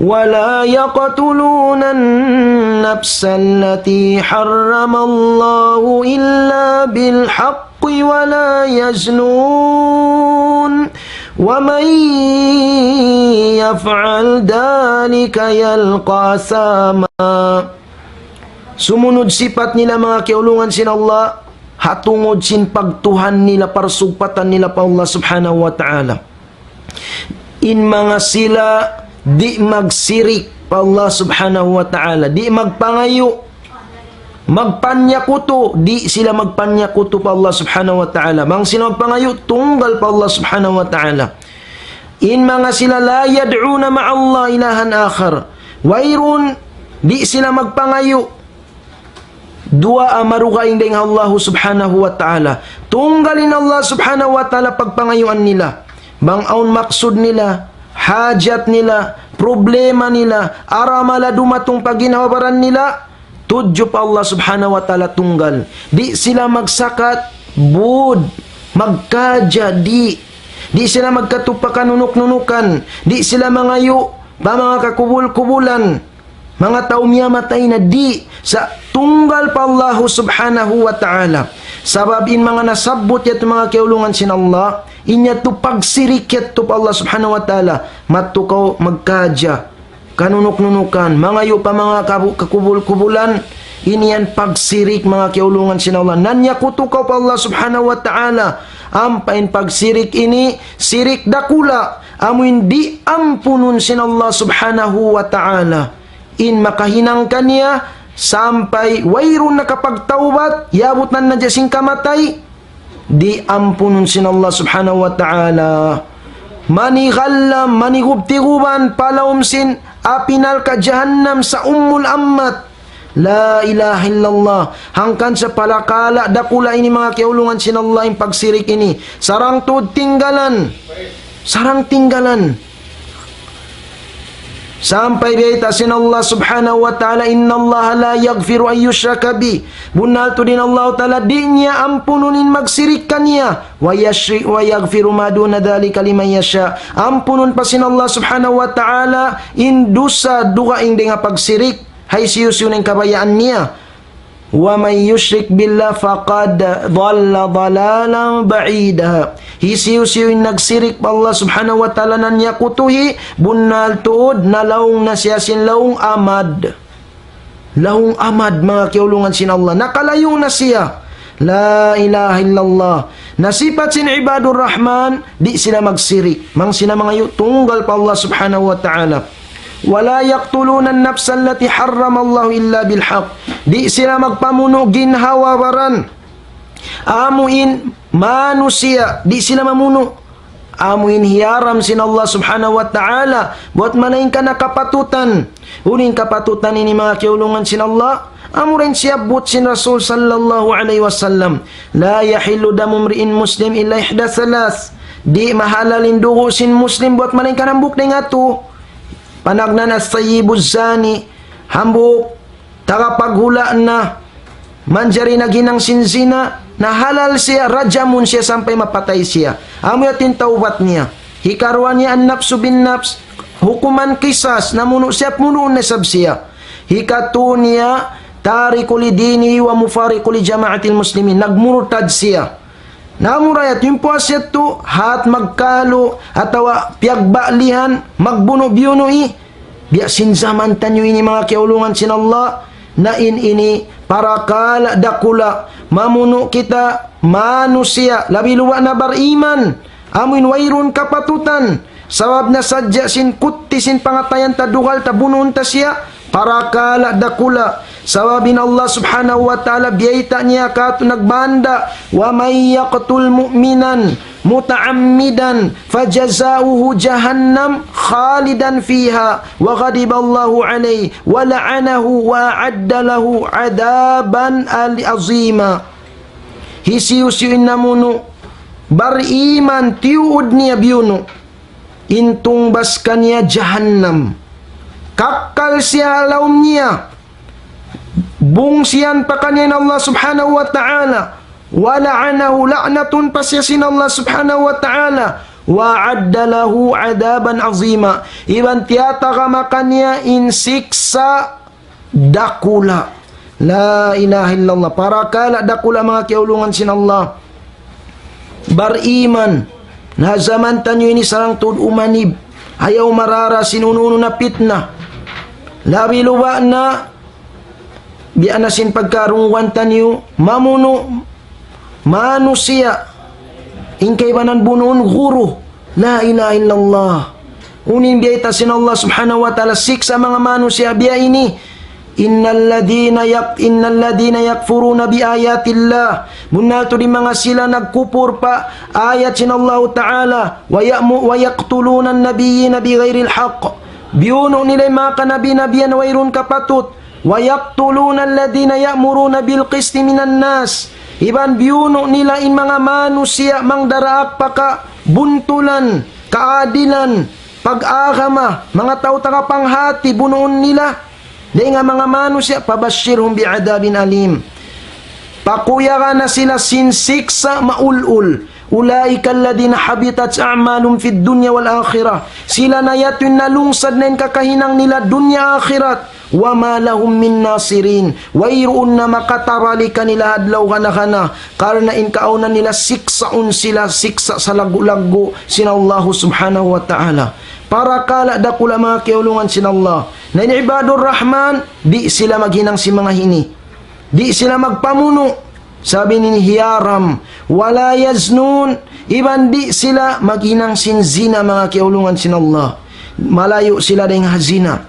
ولا يقتلون النفس التي حرم الله إلا بالحق ولا يزنون ومن يفعل ذلك يلق أثاما. Sumunud sipat nila, manga kiyaulungan sin Allah, ha tungud sin pagtuhan nila, parsugpatan nila pa Allah Subhanahu wa Ta'ala. In manga sila di' magsirik pa Allah Subhanahu wa Ta'ala, di' magpangayu', magpanyakutu, di' sila magpanyakutu pa Allah Subhanahu wa Ta'ala. Bang sila magpangayu', tunggal pa Allah Subhanahu wa Ta'ala. In manga sila لا يدعون مع الله إلها آخر. Wayruun, di' sila magpangayu' duwaa marugaing dayn ha Allah Subhanahu wa Ta'ala. Tunggal in Allah Subhanahu wa Ta'ala pagpangayuan nila. Bang awn maksud nila, hajat nila, problema nila, aramala dumatung pa ginhawa-baran nila, tudju pa Allah Subhanahu wa Ta'ala tunggal. Di' sila magsakat, bud, magkadja, di'. Di' sila magkatu pa kanunuk-nunukan. Di' sila mangayu' pa manga kakubul-kubulan. Manga tau miyamatay na, di', sa' tunggal pa Allahu Subhanahu wa Ta'ala. Sabab in manga nasabbut yadtu, manga kiyaulungan sin Allah, in yadtu pagsirik yadtu pa Allah Subhanahu wa Ta'ala. Madtu kaw magkadja, kanunuk-nunukan, mangayu' pa manga kabu-, kakubul-kubulan, ini yan pagsirik, manga kiyaulungan sin Allah. Nanyakutu kaw pa Allah Subhanahu wa Ta'ala. Ampa in pagsirik ini, sirik dakula', amuin di' ampunun sin Allah Subhanahu wa Ta'ala. In makahinang kaniya, sampay wayruun nakapagtawbat, yabutan na hadja sin kamatay, di' ampunun sin Allah Subhanahu wa Ta'ala. Manigallam, manigub-tiguban, pa lawm sin api narka' jahannam sa' ummul ammat. La ilaha illallah. Hangkan sa' parakala' dakula' ini, manga kiyaulungan sin Allah, in pagsirik ini. Sarang tuud tinggalan. Sarang tinggalan. Sampay bayta' sin Allah Subhanahu wa Ta'ala, إن الله لا يغفر أن يشرك به. Bunnal tuud in Allah Ta'ala, di' niya ampunun in magsirik kaniya. ويشرك، ويغفر ما دون ذلك لمن يشاء. Ampunun pa sin Allah Subhanahu wa Ta'ala in dusa dugaing dayn ha pagsirik. Ha hisiyu-siyu na in kabayaan niya. ومن يشرك بالله فقد ضل ضلالا بعيدا. Hisiyu-siyu in nagsirik pa Allah Subhanahu wa Ta'ala, nanyakutuhi, bunnal tuud, nalaung na siya sin laung amad. Laung amad, manga kiyaulungan sin Allah. Nakalayu' na siya. La ilaha illallah. Na sipat sin ibadur Rahman, di' sila magsirik. Bang sila mangayu', tunggal pa Allah Subhanahu wa Ta'ala. ولا يقتلون النفس التي حرم الله إلا بالحق. Di' sila magpamunu' ginhawa-baran. Amuin manusiya', di' sila mamunu'. Amuin hiyaram sin Allah Subhanahu wa Ta'ala, buat malaingkan ha kapatutan. Unu in kapatutan ini, manga kiyaulungan sin Allah? Amura in siyabbut sin Rasul sallallahu alayhi wasallam, لا يحل دم امرئ مسلم إلا إحدى ثلاث. Di' mahalal in dugu' sin Muslim buat malaingkan hambuuk dayn ha tū. Panagnaan الثيب الزاني, hambuuk tagapaghula' na manjari naghinang sin zina, na halal siya, rajamun siya sampay mapatay siya. Amu yadtu in tawbat niya. Hikaruwa niya النفس بالنفس, hukuman qisas, namunu' siya, bunuun na isab siya. Hikatū niya تارك لدينه ومفارق لجماعة المسلمين, nagmurtad siya. Na amura yadtu, in puas yadtu, hat magkalu, atawa piyagba'lihan, magbunu' biyunu'i. Biya' sin jaman taniyu ini manga kiyaulungan sin Allah, na in ini parakala' dakula', mamunu' kita manusiya', labi luba' na bariman, amuin wayruun kapatutan, sabab na sadja sin kutti sin pangatayan ta dugal ta bunuun ta siya, parakala' dakula'. Sabab in Allah subhanahu wa ta'ala biyayta' niya katu' nagbanda, ومن يقتل مؤمنا متعمدا فجزاؤه جهنم خالدا فيها وغضب الله عليه ولعنه وأعد له عذابا عظيما. Hisiyu-siyu in namunu' bariman tiyuud niya biyunu', in tungbas kaniya jahannam. Kakkal siya ha lawm niya. Bungsihan pa kaniya in Allah subhanahu wa ta'ala. ولعنه, la'natun pa siya sin Allah subhanahu wa ta'ala. وأعد له عذابا عظيما. Iban tiyatagama kaniya in siksa' dakula'. La ilaha illallah. Parakala' dakula' manga kiyaulungan sin Allah. Bariman. Na jaman taniyu ini sarang tuud umanib. Ayaw marara sin unu-unu na pitna. Labi luba' na biya' na sin pagkarungugan taniyu, mamunu' manusiya', in kaibanan bunuun guru. La ilaha illallah. Unu in biyayta' sin Allah subhanahu wa ta'ala siksa' manga manusiya' biya' ini. إن الذين يك إن الذين يكفرون بآيات الله. Bunnal tuud in manga sila nagkupur pa ayat sin Allah ta'ala. ويأم ويقتلون النبيين بغير الحق. Biyunu' nila in manga kanabi-nabiyan wayruun kapatut. ويقتلون الذين يأمرون بالقسط من الناس. Iban biyunu' nila in manga manusiya' mangdaraak pa kabuntulan, kaadilan, pag-agama, manga tau taga panghati, bunuun nila. Dayn ha manga manusiya', فبشرهم بعذاب أليم. Pakuyaga na sila sin siksa' maulul. أولئك الذين حبطت أعمالهم في الدنيا والآخرة. Sila na yadtu in nalungsad na in kakahinang nila dunya akhirat. وما لهم من ناصرين. Wayruun na makatabali kanila ha adlaw gana-gana. Karna' in kaawnan nila siksaun sila, siksa' salaggu'-laggu' sin Allahu subhanahu wa ta'ala. Parakala' dakula' manga kiyaulungan sin Allah. Na in ibadur Rahman, di' sila maghinang sin manga ini. Di' sila magpamunu'. Sabab ini hiyaram. ولا يزنون. Iban di' sila maghinang sin zina manga kiyaulungan sin Allah. Malayu' sila dayn ha zina.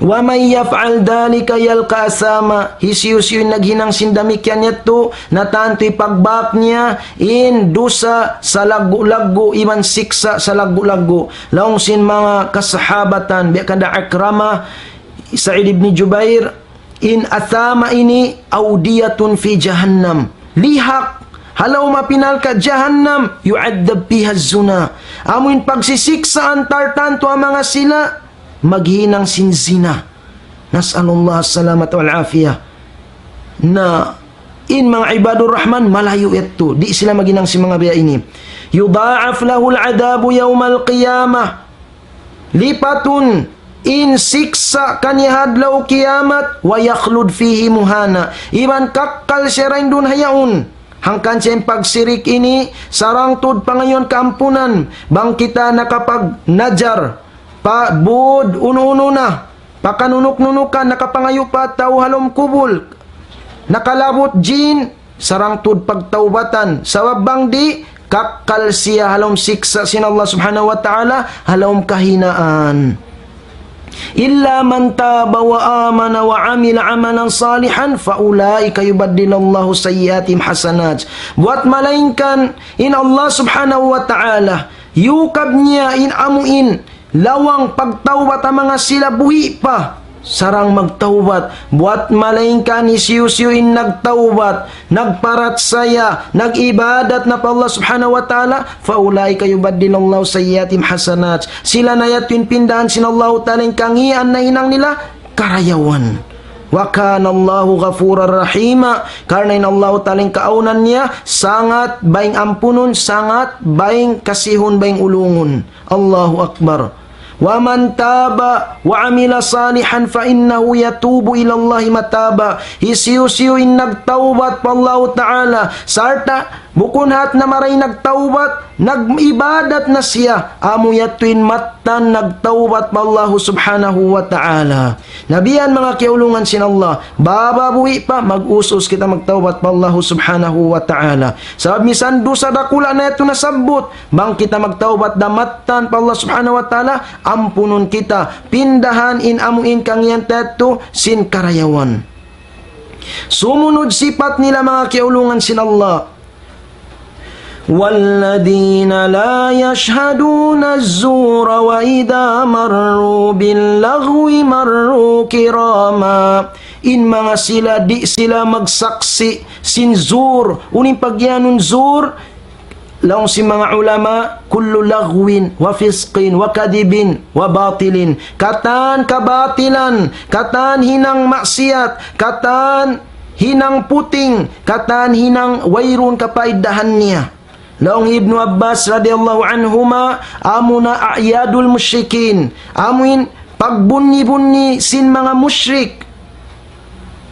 ومن يفعل ذلك يلق أثاما. Hisiyu-siyu in naghinang sin damikkiyan yadtu, na tantu hipagbak niya in dusa salaggu'-laggu' iban siksa' salaggu'-laggu'. Laung sin manga kasahabatan, biya' kanda Ikramah, Sa'id ibn Jubair, in athama ini أودية في جهنم. Lihak, ha lawm api narka' jahannam, يعذب فيها الزناة. Amu in pagsisiksaan tartantu ha manga sila, maghinang sin zina. نسأل الله السلامة والعافية. Na, in manga ibadur Rahman, malayu' yadtu. Di' sila maghinang sin manga biya' ini. يضاعف له العذاب يوم القيامة. Lipatun in siksa' kaniya ha adlaw kiyamat, ويخلد فيه مهانا. Iban kakkal siya dayn duun ha yaun. Hangkan siya in pagsirik ini, sarang tuud pangayuan kaampunan. Bang kita nakapagnadjar, pa bud unu-unu na, pakanunuk-nunukan, nakapangayu' pa tau ha lawm kubul, nakalabut jin, sarang tuud pagtaubatan. Sabab bang di', kakkal siya ha lawm siksa' sin Allah subhanahu wa ta'ala, ha lawm kahinaan. إلا من تاب وآمن وعمل عملا صالحا فأولئك يبدل الله سيئاتهم حسنات. Buat malaingkan in Allah subhanahu wa ta'ala, yukab niya in amu in lawang pagtawbat ha manga sila buhi' pa. sarang magtawbat. Buat malaingkan hisiyu-siyu in nagtawbat, nagparachaya, nag-ibadat na pa Allah Subhanahu wa Ta'ala, فأولئك يبدل الله سيئاتهم حسنات. Sila na yadtu in pindahan sin Allah Ta'ala in kangīan nahinang nila karayawan. وكان الله غفورا رحيما. Karna' in Allah Ta'ala in kaawnan niya, sangat baying ampunun, sangat baying kasihun, baying ulungun. Allahu Akbar. ومن تاب وعمل صالحا فإنه يتوب إلى الله متابا. Hisiyu-siyu in nagtawbat pa Allah Ta'ala, sarta' bukun hat na maray nagtawbat, nag-ibadat na siya, amu yadtu in mattan nagtawbat pa Allah Subhanahu wa Ta'ala. Na biya' yan manga kiyaulungan sin Allah, baba buhi' pa, mag-us-us kita magtawbat pa Allah Subhanahu wa Ta'ala. Sabab misan dusa dakula' na yadtu nasabbut, bang kita magtawbat da mattan pa Allah Subhanahu wa Ta'ala, ampunun kita, pindahan in amu in kangīan ta yadtu sin karayawan. Sumunud sipat nila manga kiyaulungan sin Allah. والذين لا يشهدون الزور وإذا مروا باللغو مروا كراما. In manga sila di' sila magsaksi' sin zur. Unu in pagiyanun zur? Laung sin manga ulama, كل لغو وفسق وكذب وباطل. Katan kabatilan, katan hinang maksiat, katan hinang puting, katan hinang wayruun kapaidahan niya. Laung Ibnu Abbas radiyallahu anhuma, amuna أعياد المشركين. Amuin pagbunyi-bunyi sin manga mushrik.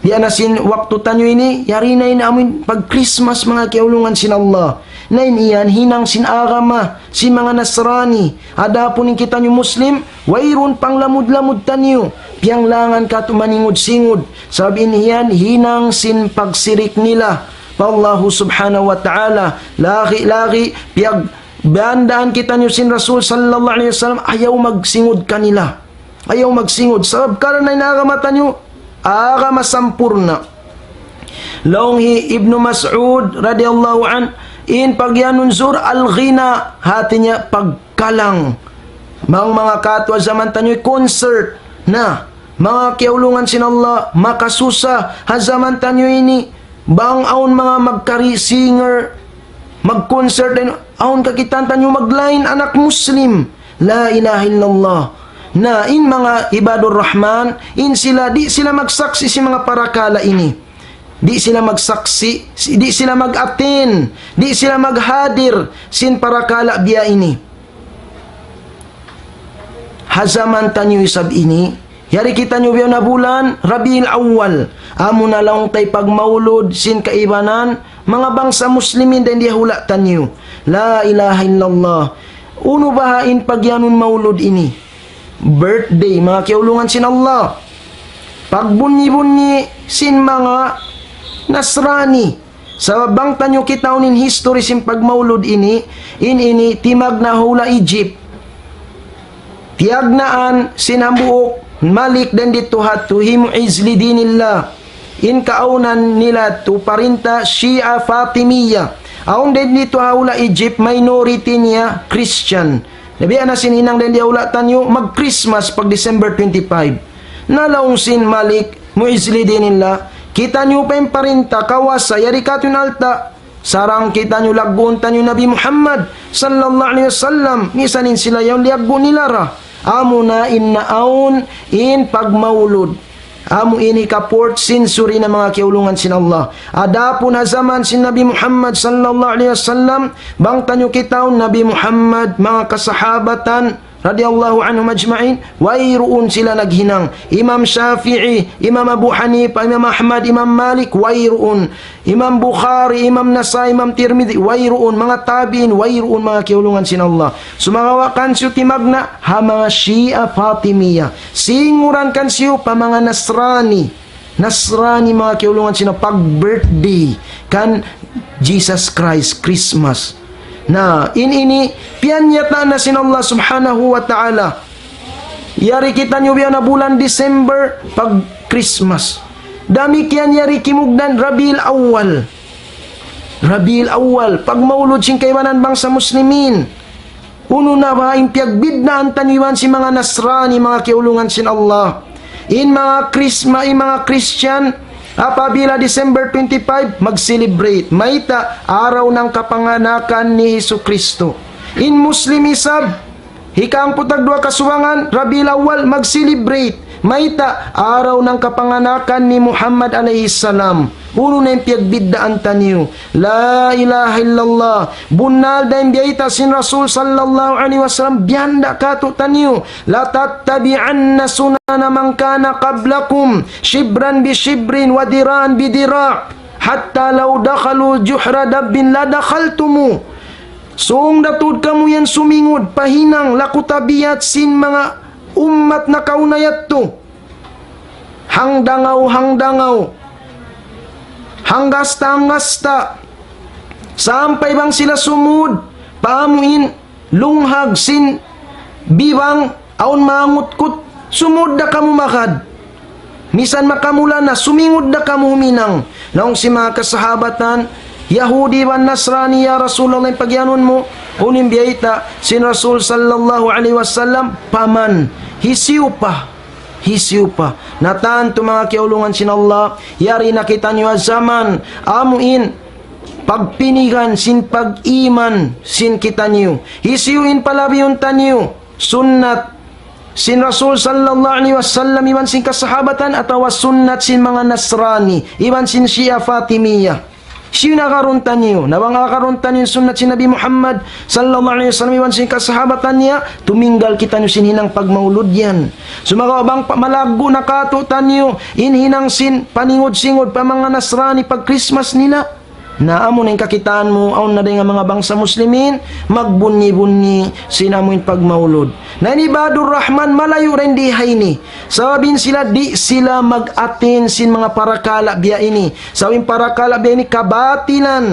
Biya' na sin waktu taniyu ini, yari na in amuin pag-Christmas manga kiyaulungan sin Allah. Na in yan hinang sin agama, sin manga Nasrani. Adapun in kitaniyu Muslim, wayruun panglamud-lamud taniyu. Piyanglangan katu' maningud-singud. Sabab in yan hinang sin pagsirik nila pa Allahu Subhanahu wa Ta'ala. Lagi-lagi, piyagbandaan kitaniyu sin Rasul sallallahu alayhi wasallam, ayaw magsingud kanila. Ayaw magsingud. Sabab karna' in agama taniyu, agama sampurna'. Laung hi Ibnu Mas'ud radiyallahu anhu, in pagiyanun zur الغناء, hati niya pagkalang. Bang manga katu' ha jaman taniyu concert na, manga kiyaulungan sin Allah, makasusa ha jaman taniyu ini, bang awn manga magkari singer, mag-concert, awn kakitaan taniyu maglain anak Muslim. La ilaha illallah. Na in manga ibadur Rahman, in sila, di' sila magsaksi' sin manga parakala' ini. Di' sila magsaksi', di' sila mag-attend, di' sila maghadir sin parakala' biya' ini. Ha jaman taniyu isab ini, yari kitaniyu biya' na bulan Rabiul Awwal. Amuna laung ta in pagmaulud sin kaibanan manga bangsa Muslimin dayn di ha hula' taniyu. La ilaha illallah. Unu baha' in pagiyanun maulud ini? Birthday, manga kiyaulungan sin Allah. Pagbunyi-bunyi sin manga Nasrani. Sabab bang taniyu kitaun in history sin pagmaulud ini, in ini timagna' ha hula' Egypt. Tiyagnaan sin hambuuk malik dayn didtu ha yadtu hi Mu'izz li dinillah. In kaawnan nila yadtu parinta Shia Fatimiyya. Awn dayn didtu ha hula' Egypt, minority niya Christian. Na biya' na sin hinang dayn di ha hula' taniyu, mag-Christmas pag December twenty-five. Na laung sin Malik Mu'izz li dinillah, kitaniyu pa in parinta, kawasa, yari katu' in alta'. Sarang kitaniyu lagguun taniyu Nabi Muhammad sallallahu alayhi wasallam, misan in sila yaun liyaggu' nila ra. Amuna in naawn in pagmaulud. Amu ini ka fourth century na, manga kiyaulungan sin Allah. Adapun ha jaman sin Nabi Muhammad sallallahu alayhi wasallam, bang taniyu kitaun Nabi Muhammad, manga kasahabatan, radiyallahu anhum ajma'in, wayruun sila naghinang. Imam Shafi'i, Imam Abu Hanifa, Imam Ahmad, Imam Malik, wayruun. Imam Bukhari, Imam Nasai, Imam Tirmidhi, wayruun. Manga tabi'in, wayruun, manga kiyaulungan sin Allah. Sumagawa' kansiyu timagna' ha manga Shia Fatimiyya. Singuran kansiyu pa manga Nasrani. Nasrani, manga kiyaulungan sin Allah, pag-birthday kan Jesus Christ, Christmas. Na, in ini, piyanyata na sin Allah Subhanahu wa Ta'ala. Yari kitaniyu biya' na bulan December, pag-Christmas. Damikkiyan yari kimugdan Rabiul Awwal. Rabiul Awwal, pagmaulud sin kaibanan bangsa Muslimin. Unu na ba in piyagbidnaan taniyu iban sin manga Nasrani, manga kiyaulungan sin Allah? In manga Christmas, in manga Christian, apabila December twenty-five, mag-celebrate. Mayta'? Araw ng kapanganakan ni Hesu Kristo. In Muslim isab, hikahangpu' tagduwa kasubangan, Rabiul Awwal, mag-celebrate. Mayta'? Araw ng kapanganakan ni Muhammad alayhi salam. Unu na in piyagbiddaan taniyu? La ilaha illallah. Bunnal da in biyayta' sin Rasul sallallahu alayhi wasallam, biyanda' katu' taniyu. لتتبعن سنن من كان قبلكم شبرا بشبر وذراعا بذراع حتى لو دخلوا جحر ضب لدخلتموه. Sung da tuud kamu yan sumingud pa hinang laku tabiat sin manga ummat nakauna yadtu. Hangdangaw, hangdangaw. Hanggasta, hanggasta. Sampay bang sila sumud pa amu in lunghag sin bibang awn mangutkut, sumud da kamu magad. Misan makamula na, sumingud da kamu huminang. Laung sin manga kasahabatan, Yahudi iban Nasrani, "Ya Rasulullah, in pagiyanun mu?" Unu in biyayta' sin Rasul sallallahu alayhi wasallam? Paman, hisiyu pa, hisiyu pa. Na tantu manga kiyaulungan sin Allah, yari na kitaniyu ha jaman amu in pagpinigan sin pag-iman sin kitaniyu. Hisiyu in palabiyun taniyu? Sunnat sin Rasul sallallahu alayhi wasallam iban sin kasahabatan, atawa sunnat sin manga Nasrani iban sin Shia Fatimiyah? Hisiyu in akarun taniyu? Na bang akarun taniyu in sunnat sin Nabi Muhammad sallallahu alayhi wasallam iban sin kasahabatan niya, tuminggal kitaniyu sin hinang pagmaulud yan. Sumagawa' bang pa-, malaggu' na katu' taniyu in hinang sin paningud-singud pa manga Nasrani pag Christmas nila. Na amu na in kakitaan mu, awn na dayn ha manga bangsa Muslimin, magbunyi-bunyi sin amu in pagmaulud. Na in Ibadur Rahman, malayu' da in di ha ini. Sabab in sila, di' sila mag-attend sin manga parakala' biya' ini. Sabab in parakala' biya' ini kabatilan.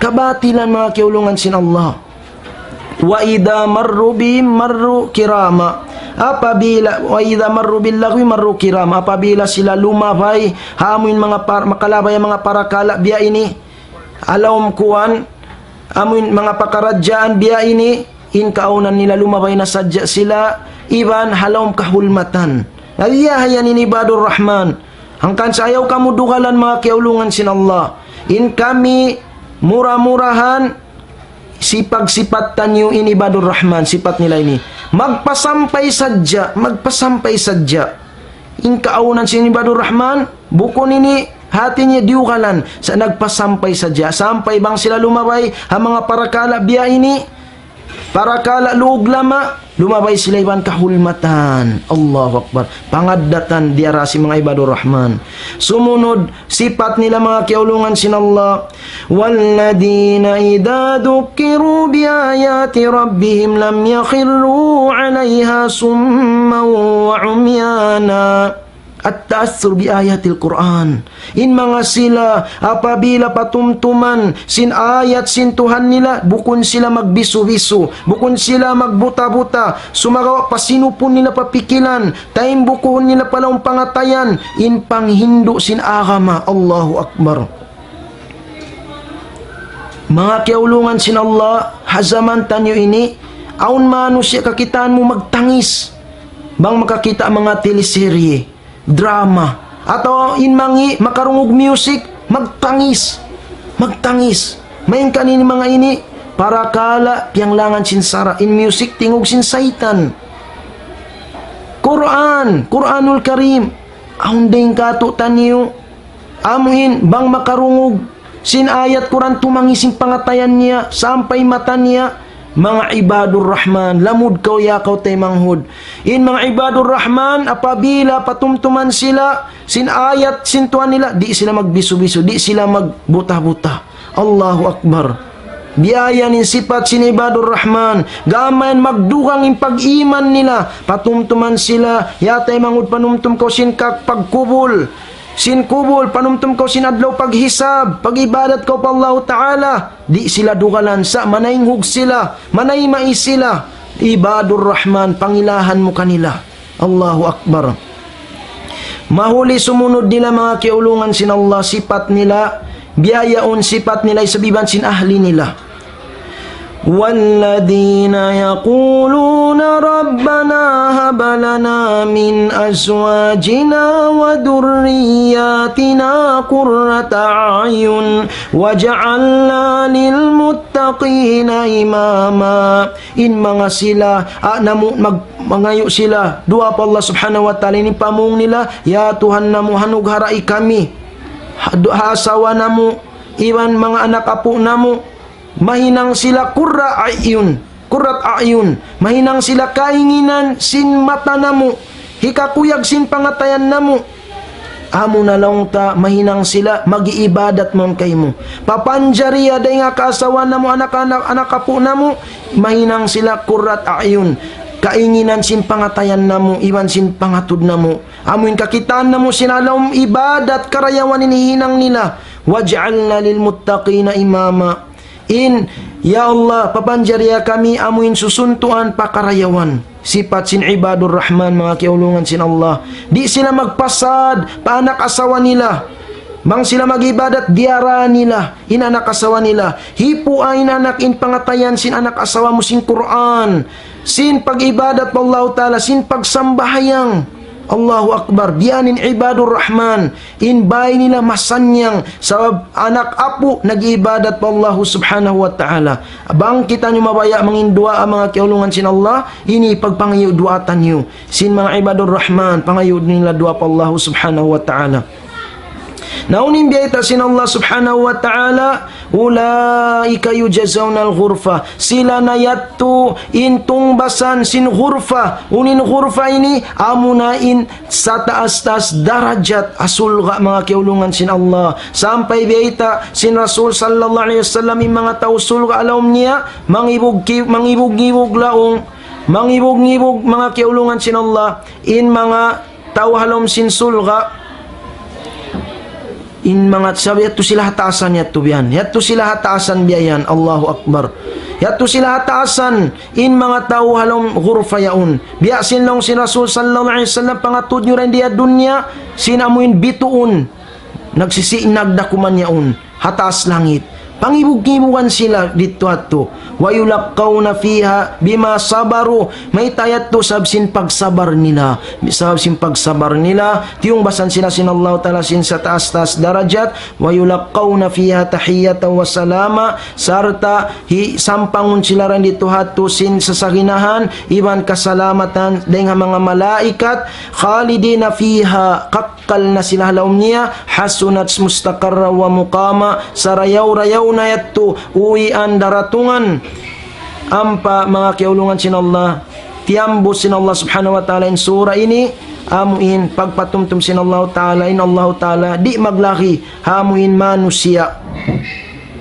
Kabatilan, manga kiyaulungan sin Allah. وإذا مروا بهم مروا كراما. Apabila, وإذا مروا باللغو مروا كراما. Apabila sila lumabay ha amu in manga par-, makalabay ha manga parakala' biya' ini, ha lawm kuwan, amu in manga pakaradjaan biya' ini, in kaawnan nila lumabay na sadja sila, iban ha lawm kahulmatan. Na biya' ha yan in Ibadur Rahman. Hangkan sa ayaw kamu dugalan, manga kiyaulungan sin Allah. In kami mura-murahan, sipag-sipat taniyu in Ibadur Rahman, sipat nila ini. Magpasampay sadja, magpasampay sadja. In kaawnan sin Ibadur Rahman, bukun ini hati niya diyugalan, sa' nagpasampay sadja. Sampay bang sila lumabay ha manga parakala' biya' ini, parakala' luug lama, lumabay sila iban kahulmatan. Allahu Akbar. Pangaddatan diyara sin manga Ibadur Rahman. Sumunud, sipat nila, manga kiyaulungan sin Allah. والذين إذا ذكروا بآيات ربهم لم يخروا عليها صما وعميانا. التأثر بآيات القرآن. In manga sila, apabila patumtuman sin ayat sin Tuhan nila, bukun sila magbisu-bisu, bukun sila magbuta-buta, sumagawa' pasinupun nila pa pikilan, taimbukuhun nila pa lawm pangatayan, in panghindu' sin agama. Allahu Akbar. Manga kiyaulungan sin Allah, ha jaman taniyu ini, awn manusiya' kakitaan mu magtangis bang makakita' manga teleserye, drama, atawa in mangi' makarungug music, magtangis. Magtangis. Main kan ini manga ini, parakala' piyanglangan sin sara', in music tingug sin saytan. Qur'an, Qur'anul Karim, awn dayn katu' taniyu, amu in bang makarungug sin ayat Qur'an tumangis in pangatayan niya, sampay mata niya, manga Ibadur Rahman, lamud kaw ya kaw taymanghud. In manga Ibadur Rahman, apabila patumtuman sila sin ayat sin Tuhan nila, di' sila magbisu-bisu, di' sila magbuta-buta. Allahu Akbar. Biya' yan in sipat sin Ibadur Rahman. Gām yan magdugang in pag-iman nila. Patumtuman sila, ya taymanghud, panumtum kaw sin kak-, pagkubul. Sin kubul, panumtum kaw sin adlaw paghisab, pag-ibadat kaw pa Allahu Ta'ala. Di' sila dugalan sa', manaynghug sila, manaymai sila. Ibadur Rahman, pangilahan mu kanila. Allahu Akbar. Mahuli sumunud nila, manga kiyaulungan sin Allah, sipat nila, biya' yaun sipat nila isab iban sin ahli nila. والذين يقولون ربنا هب لنا من أزواجنا وذرياتنا قرة أعين واجعلنا للمتقين إماما. In manga sila, ah, namu-, mag-, mangayu' sila, duwaa pa Allah Subhanahu wa Ta'ala, ini pamung nila, "Ya Tuhan namu', hanugharahi kami ha, ha asawa namu', iban manga anak apu' namu', mahinang sila qurra a'yun, qurrat a'yun, mahinang sila kainginan sin mata namu', hikakuyag sin pangatayan namu." Amu na laung ta, mahinang sila mag-iibadat mawn kaymu. Papanjariya dayn ha kaasawa namu', anak-anak, anak apu' namu', mahinang sila qurrat a'yun, kainginan sin pangatayan namu', iban sin pangatud namu'. Amu in kakitaan namu' sin ha lawm ibadat karayawan in hihinang nila. واجعلنا للمتقين إماما. In, ya Allah, papanjariya kami amu in susuntuan pa karayawan. Sipat sin ibadur Rahman, manga kiyaulungan sin Allah. Di' sila magpasad pa anak asawa nila. Bang sila mag-ibadat, diyara nila in anak asawa nila. Hipua in anak, in pangatayan sin anak asawa mu sin Qur'an, sin pag-ibadat pa Allahu Ta'ala, sin pagsambahayang. Allahu Akbar. Biya' yan in ibadur Rahman. In bāy nila masannyang, sabab anak apu' nag-iibadat pa Allahu Subhanahu wa Ta'ala. Bang kitaniyu mabaya' mangin duwaa, manga kiyaulungan sin Allah, ini pagpangayu' duwaa taniyu sin manga ibadur Rahman, pangayu' nila duwaa pa Allahu Subhanahu wa Ta'ala. Na unu in biyayta' sin Allah Subhanahu wa Ta'ala, أولئك يجزون الغرفة. Sila na yadtu in tungbasan sin ghurfa. Unu in ghurfa ini? Amuna in sataas-taas darajat ha surga', manga kiyaulungan sin Allah. Sampay biyayta' sin Rasul sallallahu alayhi wasallam, in manga tau surga' ha lawm niya, mangibug-, mangibug-ngibug laung, mangibug-ngibug, manga kiyaulungan sin Allah, in manga tau ha lawm sin surga', in manga, sabab yadtu sila ha taasan yadtu biya' yan. Yadtu sila ha taasan biya' yan. Allahu Akbar. Yadtu sila ha taasan in manga tau ha lawm ghurfa yaun. Biya' sin laung sin Rasul sallallahu alayhi wasallam, pangatud niyu dayn di ha dunya, sin amuin bituun nagsisinag da kuman yaun ha taas langit. Pangibug-ngibugan sila didtu yadtu. ويلقون فيها بما صبروا. Mayta' yadtu? Sabab sin pagsabar nila. Sabab sin pagsabar nila, tiyungbasan sila sin Allahu Ta'ala sin sataas-taas darajat. ويلقون فيها تحية وسلاما. Sarta' hi-, sampangun sila dayn didtu yadtu sin sasaginahan iban kasalamatan dayn ha manga malaikat. خالدين فيها. Kak- kal na sila ha lawm niya. حسنت مستقرا ومقاما. Sarayaw-rayaw na yadtu uwian daratungan. Ampa manga kiyaulungan sin Allah, tiyambus sin Allah Subhanahu wa Ta'ala in sura ini, amuin pagpatumtum sin Allah Ta'ala, in Allah Ta'ala di' maglagi ha amuin manusiya'.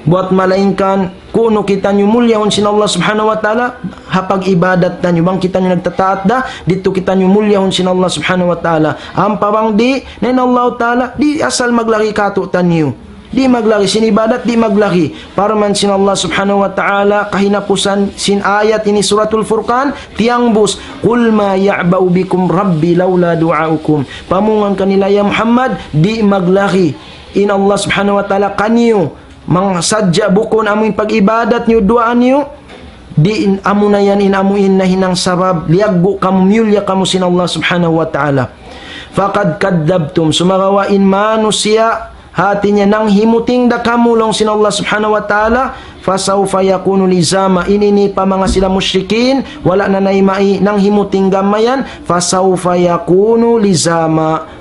Buwat malaingkan kunu' kitaniyu mulyahun sin Allah Subhanahu wa Ta'ala ha pag-ibadat taniyu. Bang kitaniyu nagtataat da, didtu kitaniyu mulyahun sin Allah Subhanahu wa Ta'ala. Ampa bang di', na in Allah Ta'ala di' asal maglagi kātu'niyu. Di' maglagi sin ibadat, di' maglagi. Parman sin Allah Subhanahu wa Ta'ala, kahinapusan sin ayat ini, Suratul Furqan, tiyambus, قل ما يعبأ بكم ربي لولا دعاؤكم. Pamungan kanila, ya Muhammad, di' maglagi in Allah Subhanahu wa Ta'ala kaniyu, manga sadja bukun amuin pag-ibadat niyu, duwaa niyu, di' in amuna yan in amuin nahinang sabab liyaggu' kamu, miyulliya kamu sin Allah Subhanahu wa Ta'ala. فقد كذبتم, sumagawa' in manusiya', hāti niya nanghimuting da kamu laung sin Allah Subhanahu wa Ta'ala, فسوف يكون لزاما, in ini pa manga sila mushrikin, wala' na naimai, nanghimuting gam mayan, فسوف يكون لزاما.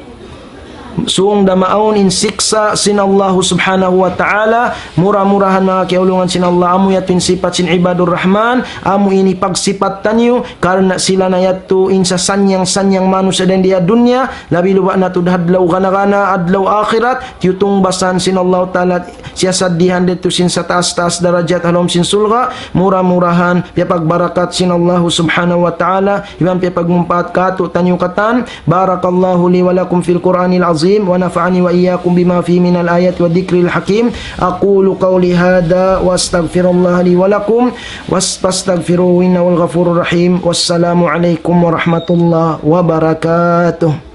Sūng da maawn in siksa' sin Allahu Subhanahu wa Ta'ala. Mura-murahan manga kiyaulungan sin Allah, amu yadtu in sipat sin ibadur Rahman, amu ini pagsipat taniyu, karna' sila na yadtu in sasanyang-sanyang manusiya' dayn di ha dunya, labi-labi na tuud adlaw gana-gana, adlaw akhirat, tiyutungbasan sin Allah Ta'ala, siyasadihan didtu sin sataas-taas darajat ha lawm sin surga'. Mura-murahan piyapagbarakat sin Allahu Subhanahu wa Ta'ala, iban piyapagmumpaat kātu'niyu katan. بارك الله لي ولكم في القرآن العظيم، ونفعني وإياكم بما فيه من الآيات والذكر الحكيم. أقول قولي هذا وأستغفر الله لي ولكم، واس-، فاستغفروه إنه هو الغفور الرحيم. والسلام عليكم ورحمة الله وبركاته.